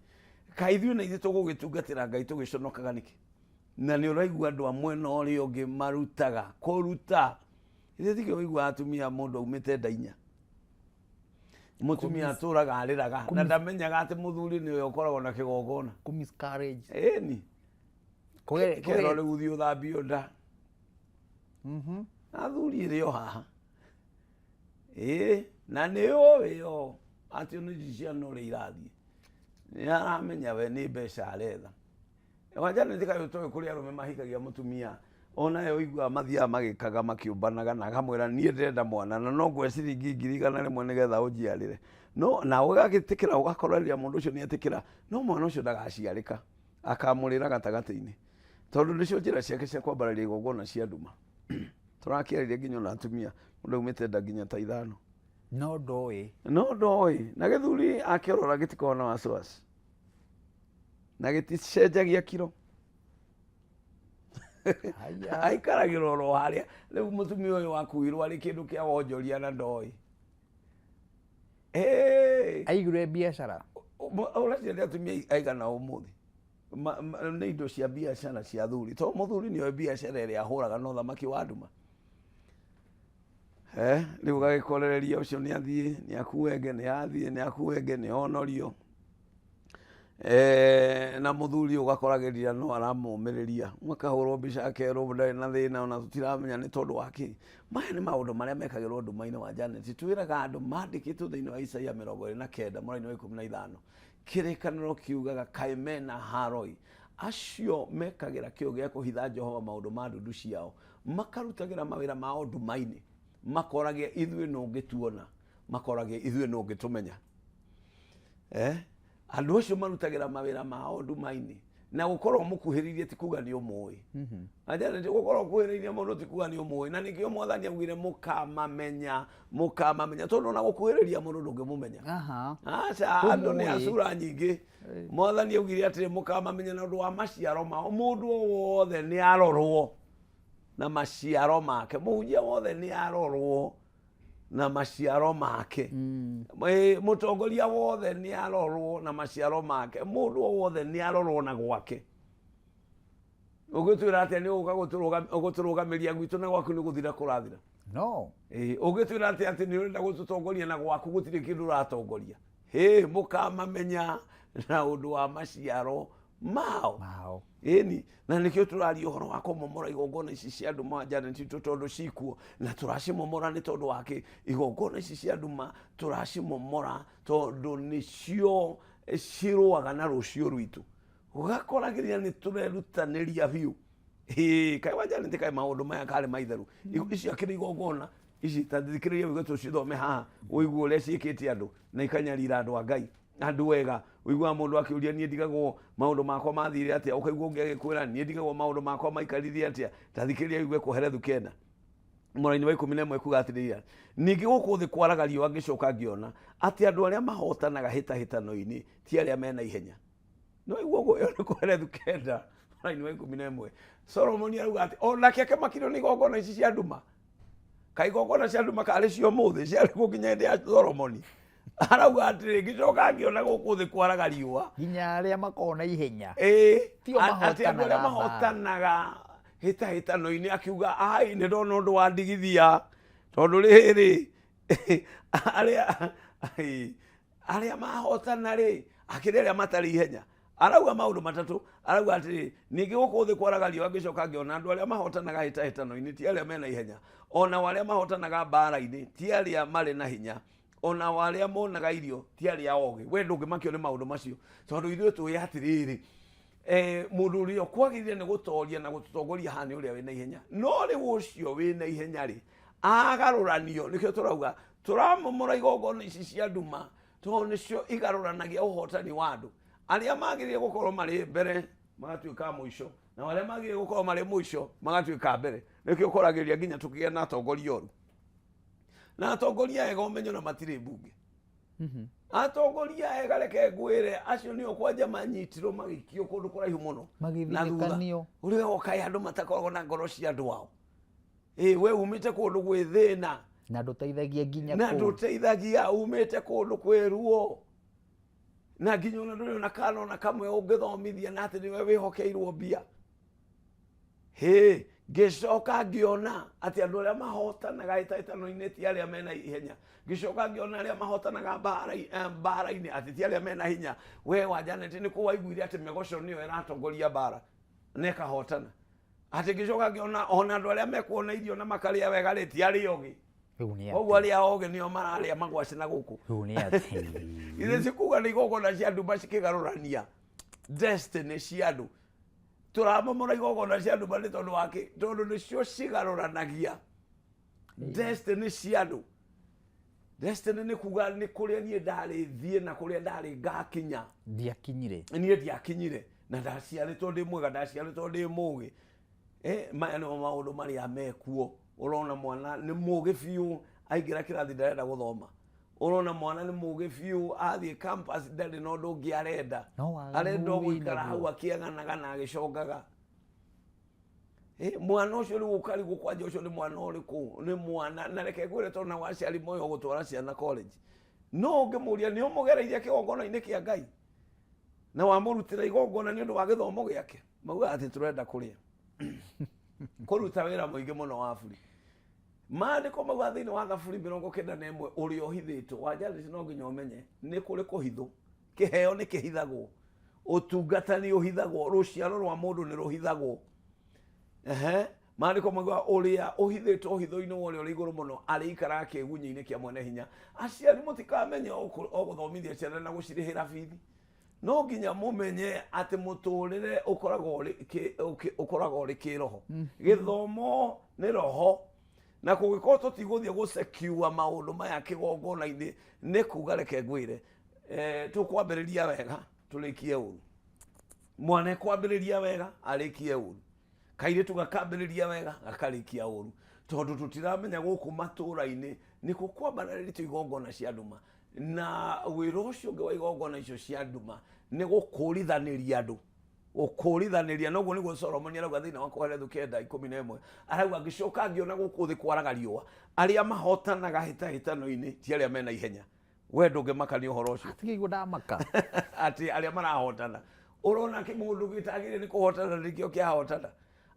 S2: Kaĩ ithuĩ na ithuĩ tũgũgĩtungatĩra Ngai tũgĩconokaga nĩkĩ? Na nĩ ũraigua andũ a mwena ũrĩa ũngĩ marutaga kũruta. Ithuĩ tikĩo ũiguaga atumia mũndũ aumĩte nda inya. Mũtumia atũraga arĩraga na ndamenyaga atĩ mũthuri nĩwe ũkoragwo na kĩgongona.
S1: Kũ miscarriage.
S2: Ĩni. Kerwo rĩu ũthiĩ ũthambio nda. Athuri ĩrĩ o haha. Ĩĩ, na nĩ ũĩ o atĩ nĩ ciana ũrĩa irathiĩ. Nĩ aramenya we nĩ mbeca aretha. Wanja nĩ kaĩ ũtoĩ kũrĩ arũme mahikagia mũtumia ona yo ũiguaga mathiaga magĩkaga makĩũmbanaga na akamwĩra niĩ ndĩrenda mwana na no ngwe ciringi 100,000 nĩgetha ũnjiarĩre. No na ũgagĩtĩkĩra ũgakora rĩrĩa mũndũ ũcio nĩ etĩkĩra no mwana ũcio ndagaciarĩka akamũrĩra gatagatĩ-inĩ tondũ nĩcio njĩra ciake cia kwambararia igongona cia nduma. Tũrakĩarĩria nginya ona atumia mũndũ aumĩte nda nginya ta ithano.
S1: No ndoĩ.
S2: No ndoĩ. Na gĩthuri akĩrora gĩtikoragwo na wasiwasi. Na gĩticenjagia kiro. Aikaragĩra oro harĩa. Rĩu mũtumia ũyũ wakuirwo arĩ kĩndũ kĩa wonjoria na ndoĩ.
S1: Aigire biacara.
S2: Ũracia nĩ atumia aigana ũmũthĩ. Nĩ indo cia biacara cia athuri. Tondũ mũthuri nĩoĩ biacara ĩrĩa ahũraga no thamaki wa nduma. Rĩu ũgagĩkorereria ũcio nĩ athiĩ, nĩ akuenge, nĩ athiĩ, nĩ akuenge, nĩ onorio. Na mũthuri ũgakoragĩria no aramũmĩrĩria. Makahũrwo mbica akerwo ndarĩ na thĩna ona tũtiramenya nĩ tondũ wa kĩ. Maya nĩ maũndũ marĩa mekagĩrwo nduma-inĩ wa Janet. Twĩraga andũ mandĩkĩtwo thĩinĩ wa Isaia 29 mũraini wa 15. Kĩrĩkanĩro kiugaga kaĩ mena haroi. Acio mekagĩra kĩo gĩa kũhitha Jehova maũndũ ma ndundu ciao. Makarutagĩra mawĩra mao nduma-inĩ. Makoragia ithuĩ nũ ũngĩtuona. Makoragia ithuĩ nũ ũngĩtũmenya. Andũ acio marutagĩra mawĩra mao nduma-inĩ. Na gũkorwo mũkuhĩrĩirie ti kuga nĩ ũmũĩ. Aja gũkorwo ũkuhĩrĩirie mũndũ ti kuga nĩ ũmũĩ. Na nĩkĩo mwathani augire mũkamamenya, mũkamamenya. Tondũ ona gũkuhĩrĩria mũndũ ndũngĩmũmenya. Aca, andũ nĩ acura nyingĩ. Mwathani augire atĩrĩ mũkamamenya na ũndũ wa maciaro mao. Mũndũ o wothe nĩ arorwo na maciaro make. Mũhunjia wothe nĩ arorwo na maciaro make. Mũtongoria wothe nĩ arorwo na maciaro make. Mũndũ o wothe nĩ arorwo na gwake. Ũngĩtwĩra atĩa nĩ ũgũka gũtũrũgamĩria gwitũ na gwaku nĩ gũthira kũrathira?
S1: No.
S2: Ũngĩtwĩra atĩa atĩ nĩ ũrenda gũtũtongoria na gwaku gũtirĩ kĩndũ ũratongoria? Hĩ, mũkamamenya na ũndũ wa maciaro mao. Ĩni, na nĩkĩo tũraria ũhoro wa kũmomora igongona ici cia nduma Janet witũ tondũ cikuo na tũracimomora nĩ tondũ wa kĩ? Igongona ici cia nduma tũracimomora tondũ nĩcio cirũaga na rũciũ rwitũ. Ũgakoragĩrĩria nĩ tũrerutanĩria biũ. Hĩ, kaĩ wa Janet kaĩ maũndũ maya karĩ maitheru. Ici akĩrĩ igongona ici ta thikĩrĩria wĩigue tũcithome haha ũigue ũrĩa ciĩkĩte andũ na ikanyarira andũ a Ngai. Andũ wega ũiguaga mũndũ akĩũria niĩ ndigagwo maũndũ makwa mathire atĩa, ũkaigua ũngĩ agĩkwĩra niĩ ndigagwo maũndũ makwa maikarire atĩa. Ta thikĩrĩria ũigue Kohelethu 9 mũraini wa 11 kuga atĩrĩrĩ, ningĩ gũkũ thĩ kwaraga riũa ngĩcoka ngĩona atĩ andũ arĩa mahotanaga hĩtahĩtano-inĩ ti arĩa mena ihenya. No ũguo ũguo ĩyo nĩ Kohelethu 9 mũraini wa 11. Solomoni arauga atĩ onake akĩmakirio nĩ igongona ici cia nduma. Kaĩ igongona cia nduma karĩ cio ũmũthĩ ciarĩ kuo nginya hĩndĩ ya Solomoni. Arauga atĩrĩ, ngĩcoka ngĩona gũkũ thĩ kwaraga riũa.
S1: Nginya arĩa makoragwo na ihenya. Tio
S2: Atĩ andũ arĩa
S1: mahotanaga
S2: mahotanaga hĩtahĩtano-inĩ akiuga ai nĩ ndona ũndũ wa ndigithia tondũ rĩrĩ arĩa mahotana rĩ akĩrĩ arĩa matarĩ ihenya. Arauga maũndũ matatũ. Arauga atĩrĩ, ningĩ gũkũ thĩ kwaraga riũa ngĩcoka ngĩona andũ arĩa mahotanaga hĩtahĩtano-inĩ ti arĩa mena ihenya, ona arĩa mahotanaga mbara-inĩ ti arĩa marĩ na hinya, ona arĩa monaga irio ti arĩa ogĩ. We ndũngĩmakio nĩ maũndũ macio tondũ ithuĩ tũĩ atĩrĩrĩ, mũndũ ũrĩa ũkwagĩrĩire nĩ gũtoria na gũtũtongoria haha nĩ ũrĩa wĩna ihenya. No rĩu ũcio wĩna ihenya rĩ agarũranio, nĩkĩo tũrauga tũramomora igongona ici cia nduma tondũ nĩcio igarũranagia ũhotani wa andũ. Arĩa magĩrĩire gũkorwo marĩ mbere magatuĩka mũico, na arĩa magĩrĩire gũkorwo marĩ mũico magatuĩka mbere. Nĩkĩo ũkoragĩrĩria nginya tũkĩgĩa na atongoria oru na atongoria ega ũmenyo na matirĩ mbunge. Atongoria ega, reke ngwĩre, acio nĩo kwanja manyitirwo magĩikio kũndũ kũraihu mũno na thutha.
S1: Magĩthinĩkanio.
S2: Ũrĩa ũkaĩ andũ matakoragwo na ngoro cia andũ ao. Ĩ we umĩte kũndũ gwĩ thĩna
S1: na ndũteithagia nginya
S2: na
S1: kũu.
S2: Ndũteithagia, umĩte kũndũ kwĩ ruo na nginya ona ndũrĩ ona kana ona kamwe ũngĩthomithia na atĩ nĩwe wĩhokeirwo mbia. Hĩ, ngĩcoka ngĩona atĩ andũ arĩa mahotanaga hĩtahĩtano-inĩ ti arĩa mena ihenya. Ngĩcoka ngĩona arĩa mahotanaga mbara-inĩ atĩ ti arĩa mena hinya. We wa Janet, nĩ kũ waiguire atĩ mĩgoco nĩyo ĩratongoria mbara na ĩkahotana? Atĩ ngĩcoka ngĩona ona andũ arĩa mekuona irio na makarĩa wega rĩ, ti arĩa ogĩ.
S1: Rĩu nĩ
S2: Koguo
S1: atĩ
S2: arĩa ogĩ nĩo mararĩa magwacĩ na gũkũ.
S1: Rĩu nĩ atĩ
S2: Ithe cikuga nĩ igongona cia nduma cikĩgarũrania destiny cia andũ. Tũramomora igongona cia nduma nĩ tondũ wake, tondũ nĩcio cigarũranagia destiny cia andũ. Destiny nĩ kuga nĩ kũrĩa niĩ ndarĩ thiĩ na kũrĩa ndarĩ ngakinya.
S1: Ndiakinyire.
S2: Niĩ ndiakinyire na ndaciarĩtwo ndĩ mwega, ndaciarĩtwo ndĩ mũgĩ. Maya nĩmo maũndũ marĩa mekuo. Ũrona mwana nĩ mũgĩ biũ, aingĩra kĩrathi ndarenda gũthoma. Ũrona mwana nĩ mũgĩ biũ, athiĩ campus ndarĩ na ũndũ ũngĩ arenda.
S1: No waganu
S2: Arenda o gũikara
S1: wĩnaguo.
S2: Hau akĩaganaga na agĩcongaga. Mwana ũcio rĩu ũkarigwo kwanja ũcio nĩ mwana ũrĩkũ, nĩ mwana. Na reke ngwĩre, tondũ na aciari moyo gũtwara ciana college, no ũngĩmũria nĩ ũmũgereirie kĩgongona-inĩ kĩa Ngai na wamũrutĩra igongona nĩ ũndũ wa gĩthomo gĩake, maugaga atĩ tũrenda kũrĩa kũruta wĩra mũingĩ mũno wa buri. Maandĩko mauga thĩinĩ wa Thaburi 91, ũrĩa ũhithĩtwo wa Janet, no nginya ũmenye nĩ kũrĩ kũhithwo. Kĩheo nĩ kĩhithagwo, ũtungata nĩ ũhithagwo, rũciaro rwa mũndũ nĩ rũhithagwo. Ehe, maandĩko mauga ũrĩa ũhithĩtwo ũhitho-inĩ wa ũrĩa ũrĩ igũrũ mũno arĩikaraga kĩgunyĩ-inĩ kĩa mwene hinya. Aciari, mũtikamenye o gũthomithia ciana na gũcirĩhĩra bithi. No nginya mũmenye atĩ mũtũrĩre ũkoragwo ũrĩ kĩroho. Gĩthomo nĩ roho, na kũngĩkorwo tũtigũthiĩ gũcekua maũndũ maya kĩgongona-inĩ, nĩ kuga reke ngwĩre, tũkwambĩrĩria wega tũrĩkie ũru. Mwana ekwambĩrĩria wega arĩkie ũru, kairĩtu gakambĩrĩria wega gakarĩkia ũru, tondũ tũtiramenya gũkũ matũra-inĩ nĩkũ kwambararĩtio igongona cia nduma. Na wĩra ũcio ũngĩ wa igongona icio cia nduma nĩ gũkũrithanĩria andũ, gũkũrithanĩria. Noguo nĩguo Solomoni arauga thĩinĩ wa Kohelethu 9:11, arauga, ngĩcoka ngĩona gũkũ thĩ kwaraga riũa, arĩa mahotanaga hĩtahĩtano-inĩ ti arĩa mena ihenya. We ndũngĩmaka nĩ ũhoro ũcio?
S1: Tigĩiguo ndamaka.
S2: Atĩ arĩa marahotana, ũrona kĩmũndũ gĩtagĩrĩire nĩ kũhotana nĩkĩo kĩahotana,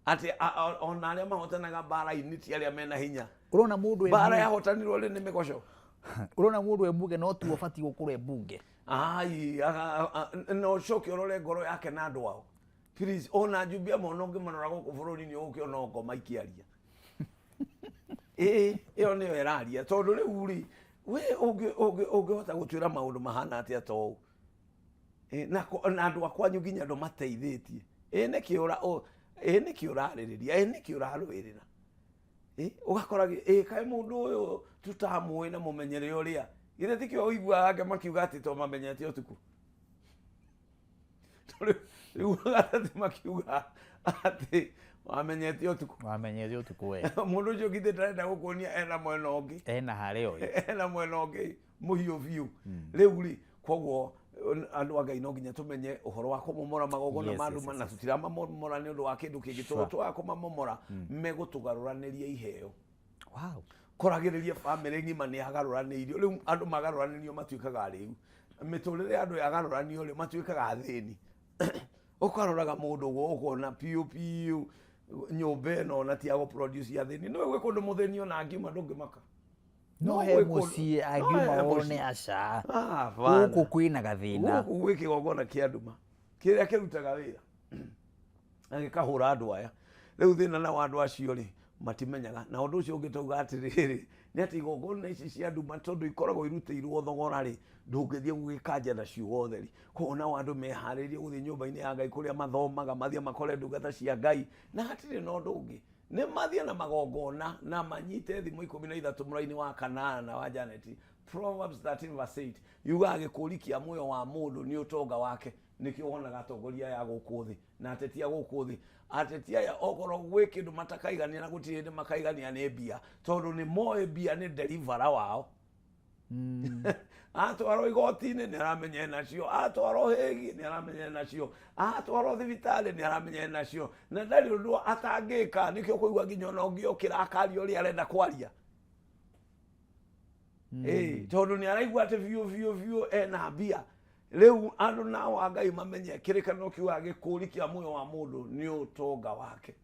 S2: atĩ ona arĩa mahotanaga mbara-inĩ ti arĩa mena hinya.
S1: Ũrona mũndũ e
S2: Mbara yahotanirwo rĩ nĩ mĩgoco.
S1: Ũrona mũndũ e mbunge, no tuo ũbatiĩ gũkorwo e mbunge.
S2: Ai, na ũcoke ũrore ngoro yake na andũ ao. Please, ona njumbi amwe ona ũngĩmarora gũkũ bũrũri-inĩ ũgũkĩona ngoma ikĩaria. Ĩĩ, ĩyo nĩyo ĩraria, tondũ rĩu rĩ, we ũngĩhota gũtwĩra maũndũ mahana atĩa ta ũũ? Na andũ a kwanyu nginya ndũmateithĩtie. Ĩ nĩkĩ ĩ nĩkĩ ũrarĩrĩria? Ĩ nĩkĩ ũrarũĩrĩra? Ũgakora ĩ kaĩ mũndũ ũyũ tũtamũĩ na mũmenyere ũrĩa githĩ tikĩo ũiguaga angĩ makiuga atĩ twamamenyete ũtukũ. Rĩu atĩ makiuga atĩ wamenyete ũtukũ.
S1: Wamenyete ũtukũ we.
S2: Mũndũ ũcio githĩ ndarenda gũkuonia ena mwena ũngĩ?
S1: Ena harĩa ũyũ.
S2: Ena mwena ũngĩ mũhiũ biũ. Rĩu rĩ, koguo andũ a Ngai, no nginya tũmenye ũhoro wa kũmomora magongona ma nduma, na tũtiramamomora nĩ ũndũ wa kĩndũ kĩngĩ. Tondũ twaga kũmamomora, megũtũgarũranĩria iheo. Koragĩrĩria bamĩrĩ ng'ima nĩ yagarũranĩirio. Rĩu andũ magarũranĩrio matuĩkaga arĩu, mĩtũrĩre ya andũ yagarũranio rĩ, matuĩkaga athĩni. Ũkaroraga mũndũ ũguo ũkona piũ piũ nyũmba ĩno ona ti ya gũproduce athĩni. Nĩwe gwĩ kũndũ mũthĩni ona angiuma ndũngĩmaka.
S1: No he
S2: gwĩ kũndũ-
S1: mũciĩ
S2: no
S1: angiuma
S2: he
S1: wone
S2: mũciĩ.
S1: aca.
S2: Ah, bana.
S1: Gũkũ kwĩna gathĩna.
S2: Gũkũ gwĩ kĩgongona kĩa nduma kĩrĩa kĩrutaga wĩra na gĩkahũra andũ aya. Rĩu thĩna nao andũ acio rĩ, matimenyaga. Na ũndũ ũcio ũngĩ tauga atĩrĩrĩ, nĩ atĩ igongona ici cia nduma, tondũ ikoragwo irutĩirwo thogora rĩ, ndũngĩthiĩ gũgĩkanja na ciugo theri. Koguo nao andũ meharĩrie gũthiĩ nyũmba-inĩ ya Ngai kũrĩa mathomaga, mathiĩ makore ndungata cia Ngai na hatirĩ na ũndũ ũngĩ, nĩ mathiĩ na magongona na manyite thimo 13 mũraini wa kanana wa Janet. Proverbs 13 verse 8 yugaga gĩkũri kĩa muoyo wa mũndũ nĩ ũtonga wake. Nĩkĩo wonaga atongoria aya gũkũ thĩ na ateti a gũkũ thĩ, ateti aya, okorwo gwĩ kĩndũ matakaigania na gũtirĩ hĩndĩ makaigania nĩ mbia, tondũ nĩ moĩ mbia nĩ deliverer wao. Atwarwo igoti-inĩ nĩ aramenya enacio, atwarwo hĩgi nĩ aramenya enacio, atwarwo thibitarĩ nĩ aramenya enacio, na ndarĩ ũndũ atangĩka. Nĩkĩo kũigua nginya ona ũngĩokĩra akaria ũrĩa arenda kwaria. Ĩĩ, tondũ nĩ araigua atĩ biũ biũ biũ ena mbia. Rĩu andũ nao a Ngai mamenye kĩrĩkanĩro kiugaga gĩkũri kĩa muoyo wa mũndũ nĩ ũtonga wake.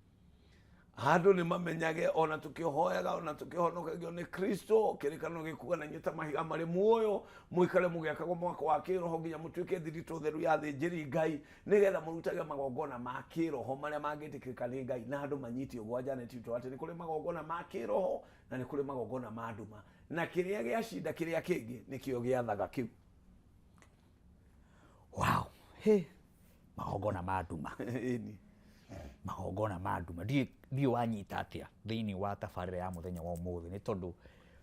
S2: Andũ nĩ mamenyage ona tũkĩhoyaga ona tũkĩhonokagio nĩ Kristo, kĩrĩkanĩro gĩkuga na inyuĩ ta mahiga marĩ muoyo mũikare mũgĩakagwo mwako wa kĩroho nginya mũtuĩke thiritũ theru ya thĩnjĩri Ngai, nĩgetha mũrutage magongona ma kĩroho marĩa mangĩtĩkĩrĩka nĩ Ngai. Na andũ manyite ũguo Janet witũ atĩ nĩ kũrĩ magongona ma kĩroho na nĩ kũrĩ magongona ma nduma, na kĩrĩa gĩacinda kĩrĩa kĩngĩ nĩkĩo gĩathaga kĩu.
S1: Wow, he magongona ma nduma.
S2: Ĩni.
S1: Magongona ma nduma, ndiũ wanyita atĩa thĩinĩ wa tabarĩra ya mũthenya wa ũmũthĩ, nĩ tondũ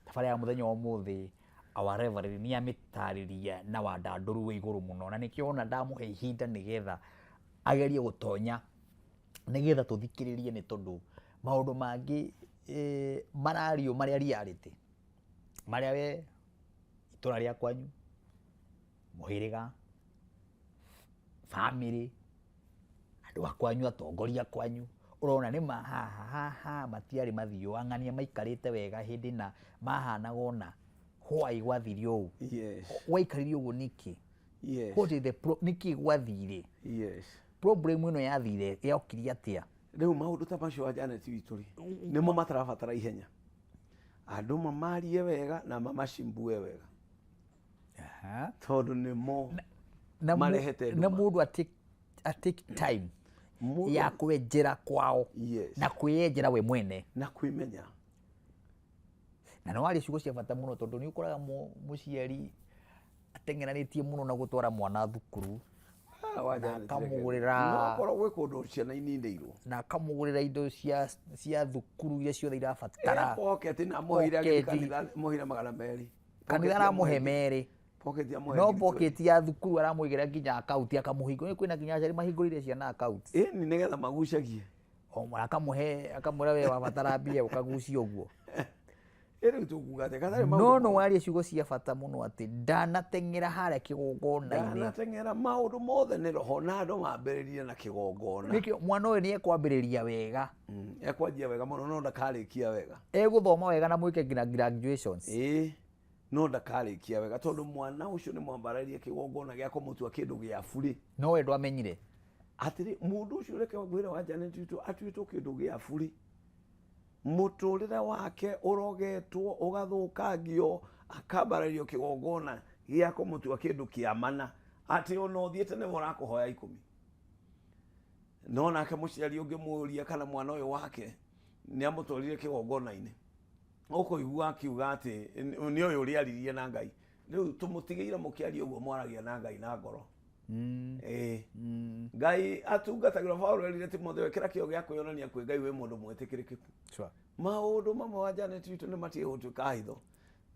S1: tabarĩra ya mũthenya wa ũmũthĩ our reverend nĩ amĩtarĩria na wandandũru wĩ igũrũ mũno, na nĩkĩo ona ndamũhe ihinda nĩgetha agerie gũtonya nĩgetha tũthikĩrĩrie, nĩ tondũ maũndũ mangĩ marario marĩa reality, marĩa we itũra rĩa kwanyu, mũhĩrĩga, family, andũ a kwanyu, atongoria kwanyu, ũrona nĩ ma haha haha matiarĩ mathiũ ang'ania maikarĩte wega hĩndĩ na mahanaga ona why gwathire ũũ.
S2: Yes.
S1: Waikarire ũguo nĩkĩ?
S2: Yes.
S1: What is the nĩkĩ gwathire?
S2: Yes.
S1: Problem ĩno yathire yokire atĩa?
S2: Rĩu maũndũ ta macio wa Janet witũ rĩ, nĩmo matarabatara ihenya, andũ mamarie wega na mamacimbue wega, tondũ nĩmo marehete
S1: na
S2: nduma.
S1: Mũndũ a take time ya kwenjera kwao.
S2: Yes.
S1: Na kwĩyenjera we mwene.
S2: Na kwĩmenya.
S1: Na nĩ waria ciugo cia bata mũno, tondũ nĩ ũkoraga mũciari ateng'eranĩtie mũno na gũtwara mwana thukuru,
S2: Ah, wa Janet,
S1: akamũgũrĩra-
S2: no korwo gwĩ kũndũ ciana ininĩirwo.
S1: Na akamũgũrĩra indo cia thukuru iria ciothe irabatara.
S2: Pocket na mũheire agĩthiĩ
S1: Pocket.
S2: kanitha, mũheire 200.
S1: Kanitha aramũhe 2.
S2: Pocket ya mũhe
S1: no
S2: 20.
S1: Pocket ya thukuru aramũigĩra nginya akaunti, akamũhingũra. Kwĩna nginya aciari mahingũrĩire ciana akaunti.
S2: Ĩni, nĩgetha magucagie.
S1: O akamũhe, akamwĩra we wabatara mbia ũkagucia ũguo.
S2: Ĩ rĩu tũkuga atĩa gatarĩ
S1: No
S2: maũndũ
S1: no warie ciugo cia bata mũno atĩ ndanateng'era harĩa kĩgongona-inĩ.
S2: Ndanateng'era, maũndũ mothe nĩ roho, na andũ mambĩrĩrie na kĩgongona.
S1: Nĩkĩo mwana ũyũ nĩ ekwambĩrĩria wega.
S2: Ekwanjia wega mũno no ndakarĩkia wega.
S1: Egũthoma wega na mwĩke nginya graduations.
S2: Ĩĩ, no ndakarĩkia wega tondũ mwana ũcio nĩ mwambararie kĩgongona gĩa kũmũtua kĩndũ gĩa burĩ.
S1: No we ndwamenyire.
S2: Atĩrĩ, mũndũ ũcio reke ngwĩre wa Janet witũ atuĩtwo kĩndũ gĩa burĩ, mũtũrĩre wake ũrogetwo ũgathũkangio, akambarario kĩgongona gĩa kũmũtua kĩndũ kĩa mana, atĩ ona ũthiĩte nĩwe ũrakũhoya 10. No nake mũciari ũngĩmũria kana mwana ũyũ wake nĩ amũtwarire kĩgongona-inĩ, ũkũigua akiuga atĩ nĩ ũyũ ũrĩa aririe na Ngai. Rĩu tũmũtigĩire mũkĩaria ũguo mwaragia na Ngai na ngoro. Ĩĩ, Ngai atungatagĩrwo. Paũlũ erire Timotheo, ĩkĩra kĩo gĩa kwĩyonania kwĩ Ngai wĩ mũndũ mwĩtĩkĩrĩkĩku. Maũndũ mamwe wa Janet witũ nĩ matige gũtuĩka hitho,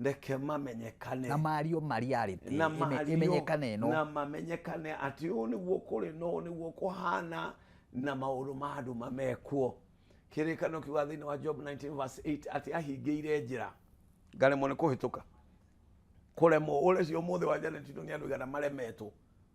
S2: reke mamenyekane.
S1: Na mario ma reality.
S2: Na mario
S1: ĩmenyekane ĩno.
S2: Na mamenyekane atĩ ũũ nĩguo kũrĩ na ũũ nĩguo kũhana, na maũndũ ma andũ mamekwo. Kĩrĩkanĩro kiuga thĩinĩ wa Job 19 verse 8 atĩ ahingĩire njĩra ngaremwo nĩ kũhĩtũka, kũremwo ũrĩcio ũmũthĩ wa Janet witũ nĩ andũ igana maremetwo,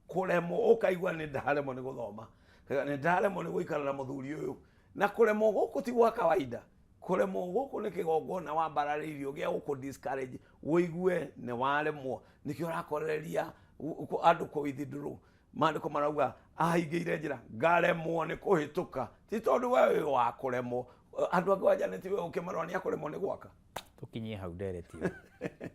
S2: kũremwo ũkaigua nĩ ndaremwo nĩ gũthoma, nĩ ndaremwo nĩ gũikara na mũthuri ũyũ. Na kũremwo gũkũ ti gwa kawaida, kũremwo gũkũ nĩ kĩgongona wambararĩirio gĩa gũkũ discourage, ũigue nĩ waremwo, nĩkĩo ũrakorereria andũ kũ withdraw. Maandĩko marauga ahingĩire njĩra ngaremwo nĩ kũhĩtũka, ti tondũ we wĩ wa kũremwo. Andũ angĩ wa Janet we ũkĩmarora nĩ akũremwo nĩ gwaka.
S1: Tũkinyie hau ndereti ĩyo,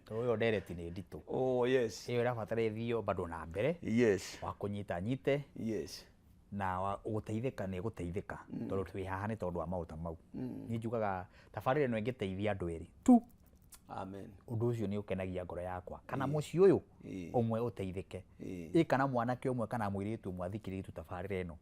S1: tondũ ĩyo ndereti nĩ nditũ.
S2: Oh yes.
S1: Ĩyo ĩrabatara ĩthio bado na mbere.
S2: Yes.
S1: Wa kũnyita nyite.
S2: Yes.
S1: Na wa gũteithĩka nĩ gũteithĩka, tondũ twĩ haha nĩ tondũ wa maũndũ ta mau. Niĩ njugaga tabarĩra ĩno ĩngĩteithia andũ erĩ tu,
S2: Amen.
S1: Ũndũ ũcio nĩ ũkenagia ngoro yakwa, kana mũciĩ ũyũ ũmwe ũteithĩke, ĩ kana mwanake ũmwe kana mũirĩtu ũmwe athikĩrĩrie tabarĩra ĩno,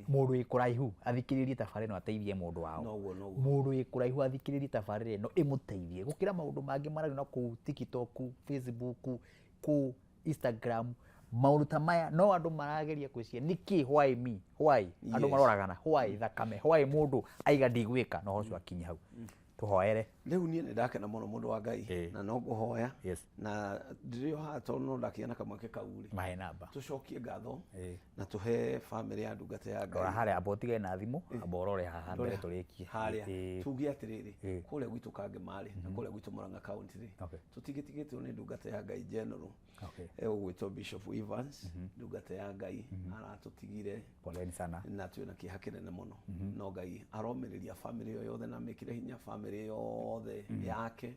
S1: mũndũ wĩ kũraihu athikĩrĩrie tabarĩra ĩno ateithie mũndũ wao.
S2: Noguo, noguo.
S1: Mũndũ wĩ kũraihu athikĩrĩrie tabarĩra ĩno ĩmũteithie gũkĩra maũndũ mangĩ marario na kũu TikTok, Facebook, kũu Instagram, maũndũ ta maya. No andũ marageria gwĩciria nĩkĩ, why me, why andũ maroragana, why thakame, why mũndũ aiga ndigwĩka na ũhoro ũcio akinye hau. Tũhoere.
S2: Rĩu niĩ nĩ ndakena mũno mũndũ wa Ngai.
S1: Ĩĩ.
S2: Na no ngũhoya.
S1: Yes.
S2: Na ndĩrĩ o haha tondũ no ndakĩgĩa na kamweke kau rĩ,
S1: Mahe namba.
S2: tũcokie ngatho
S1: Ĩĩ.
S2: na tũhe bamĩrĩ ya ndungata ya
S1: Rora
S2: Ngai.
S1: harĩa, amba ũtige na thimũ, amba ũrore haha mbere tũrĩkie.
S2: Harĩa
S1: Ĩĩ.
S2: tuge atĩrĩrĩ,
S1: Ĩĩ.
S2: kũrĩa gwitũ Kangĩmarĩ na kũrĩa gwitũ Murang'a County rĩ,
S1: Okay.
S2: tũtigĩtigĩtwo nĩ ndungata ya Ngai general
S1: Okay.
S2: egũgwĩtwo Bishop Evans, ndungata ya Ngai aratũtigire.
S1: Poleni sana.
S2: Na twĩna kĩeha kĩnene mũno, no Ngai aromĩrĩria bamĩrĩ ĩyo yothe na amĩkĩre hinya, bamĩrĩ yothe yake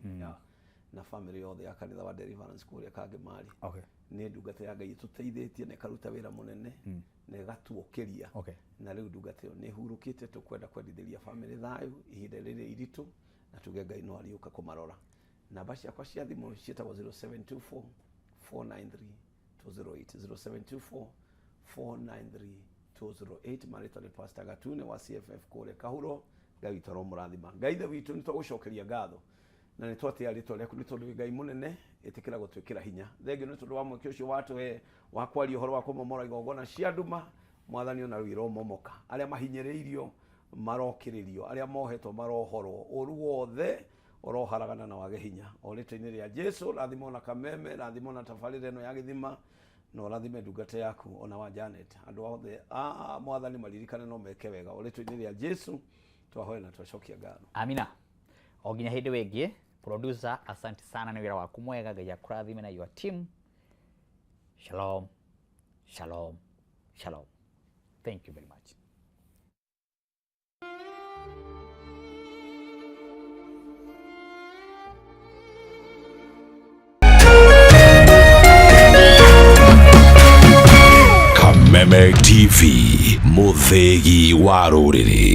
S2: na bamĩrĩ yothe ya kanitha wa Deliverance kũrĩa Kangĩmarĩ.
S1: Okay.
S2: Nĩ ndungata ya Ngai ĩtũteithĩtie na ĩkaruta wĩra mũnene na ĩgatuokĩria.
S1: Okay.
S2: Na rĩu ndungata ĩyo nĩ ĩhurũkĩte, tũkwenda kwendithĩria bamĩrĩ thayũ ihinda rĩrĩ iritũ, na tuge Ngai no ariũka kũmarora. Namba ciakwa cia thimũ ciĩtagwo 0724 493 208, 0724 493 208. Marĩtwa nĩ Pastor Gatune wa CFF kũrĩa Kahuro. Ngai witũ aromũrathima. Ngai ithe witũ, nĩ twagũcokeria ngatho na nĩ twatĩa rĩtwa rĩaku nĩ tondũ wĩ Ngai mũnene. Ĩtĩkĩra gũtwĩkĩra hinya. Thengio nĩ tondũ wa mweke ũcio watũhe wa kwaria ũhoro wa kũmomora igongona cia nduma. Mwathani, ona rĩu iromomoka, arĩa mahinyĩrĩirio marokĩrĩrio, arĩa mohetwo marohorwo, ũru wothe ũroharagana na wage hinya o rĩtwa-inĩ rĩa Jesu. Rathimo na Kameme, rathimo na tabarĩra ĩno ya gĩthima, na ũrathime ndungata yaku ona wa Janet. Andũ othe a Mwathani maririkane no meke wega, o rĩtwa-inĩ rĩa Jesu twahoya na twacokia ngatho.
S1: Amina. O nginya hĩndĩ wĩngĩ, producer, asante sana nĩ wĩra waku mwega. Ngai akũrathime na your team. Shalom, shalom, shalom. Thank you very much.
S8: Kameme TV, mũthĩgi wa rũrĩrĩ.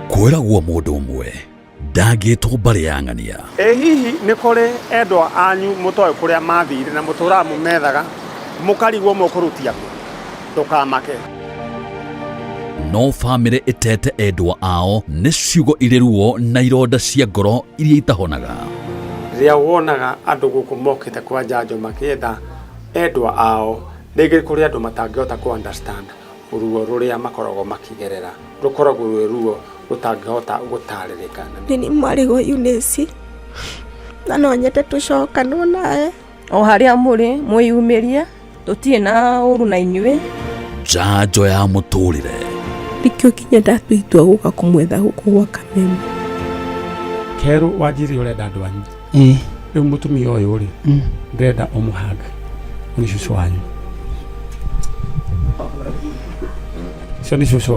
S8: Kwĩragwo mũndũ ũmwe ndangĩtwo mbarĩ ya ng'ania.
S9: Ĩ hihi nĩ kũrĩ endwa anyu mũtoĩ kũrĩa mathire na mũtũraga mũmethaga mũkarigwo mũkũrutia kũ? Ndũkamake.
S8: No bamĩrĩ ĩtete endwa ao nĩ ciugo irĩ ruo na ironda cia ngoro iria itahonaga.
S9: Rĩrĩa wonaga andũ gũkũ mokĩte kwa njanjo makĩetha endwa ao, rĩngĩ kũrĩ andũ matangĩhota kũ understand ruo rũrĩa makoragwo makĩgerera, rũkoragwo rwĩ ruo rũtangĩhota gũtarĩrĩka.
S3: Nĩ mwarĩ wa Eunice na no nyende tũcokanwo nawe.
S10: O harĩa mũrĩ mwĩyumĩrie, tũtirĩ na ũru na inyuĩ.
S8: Njanjo ya mũtũrĩre.
S3: Nĩkĩo nginya ndatua itua gũka kũmwetha gũkũ gwa Kameme.
S9: Kerũ wanjiri ũrenda andũ anyu. Rĩu mũtumia ũyũ rĩ, ndĩrenda ũmũhanga nĩ cũcũ wanyu. Ũcio nĩ cũcũ.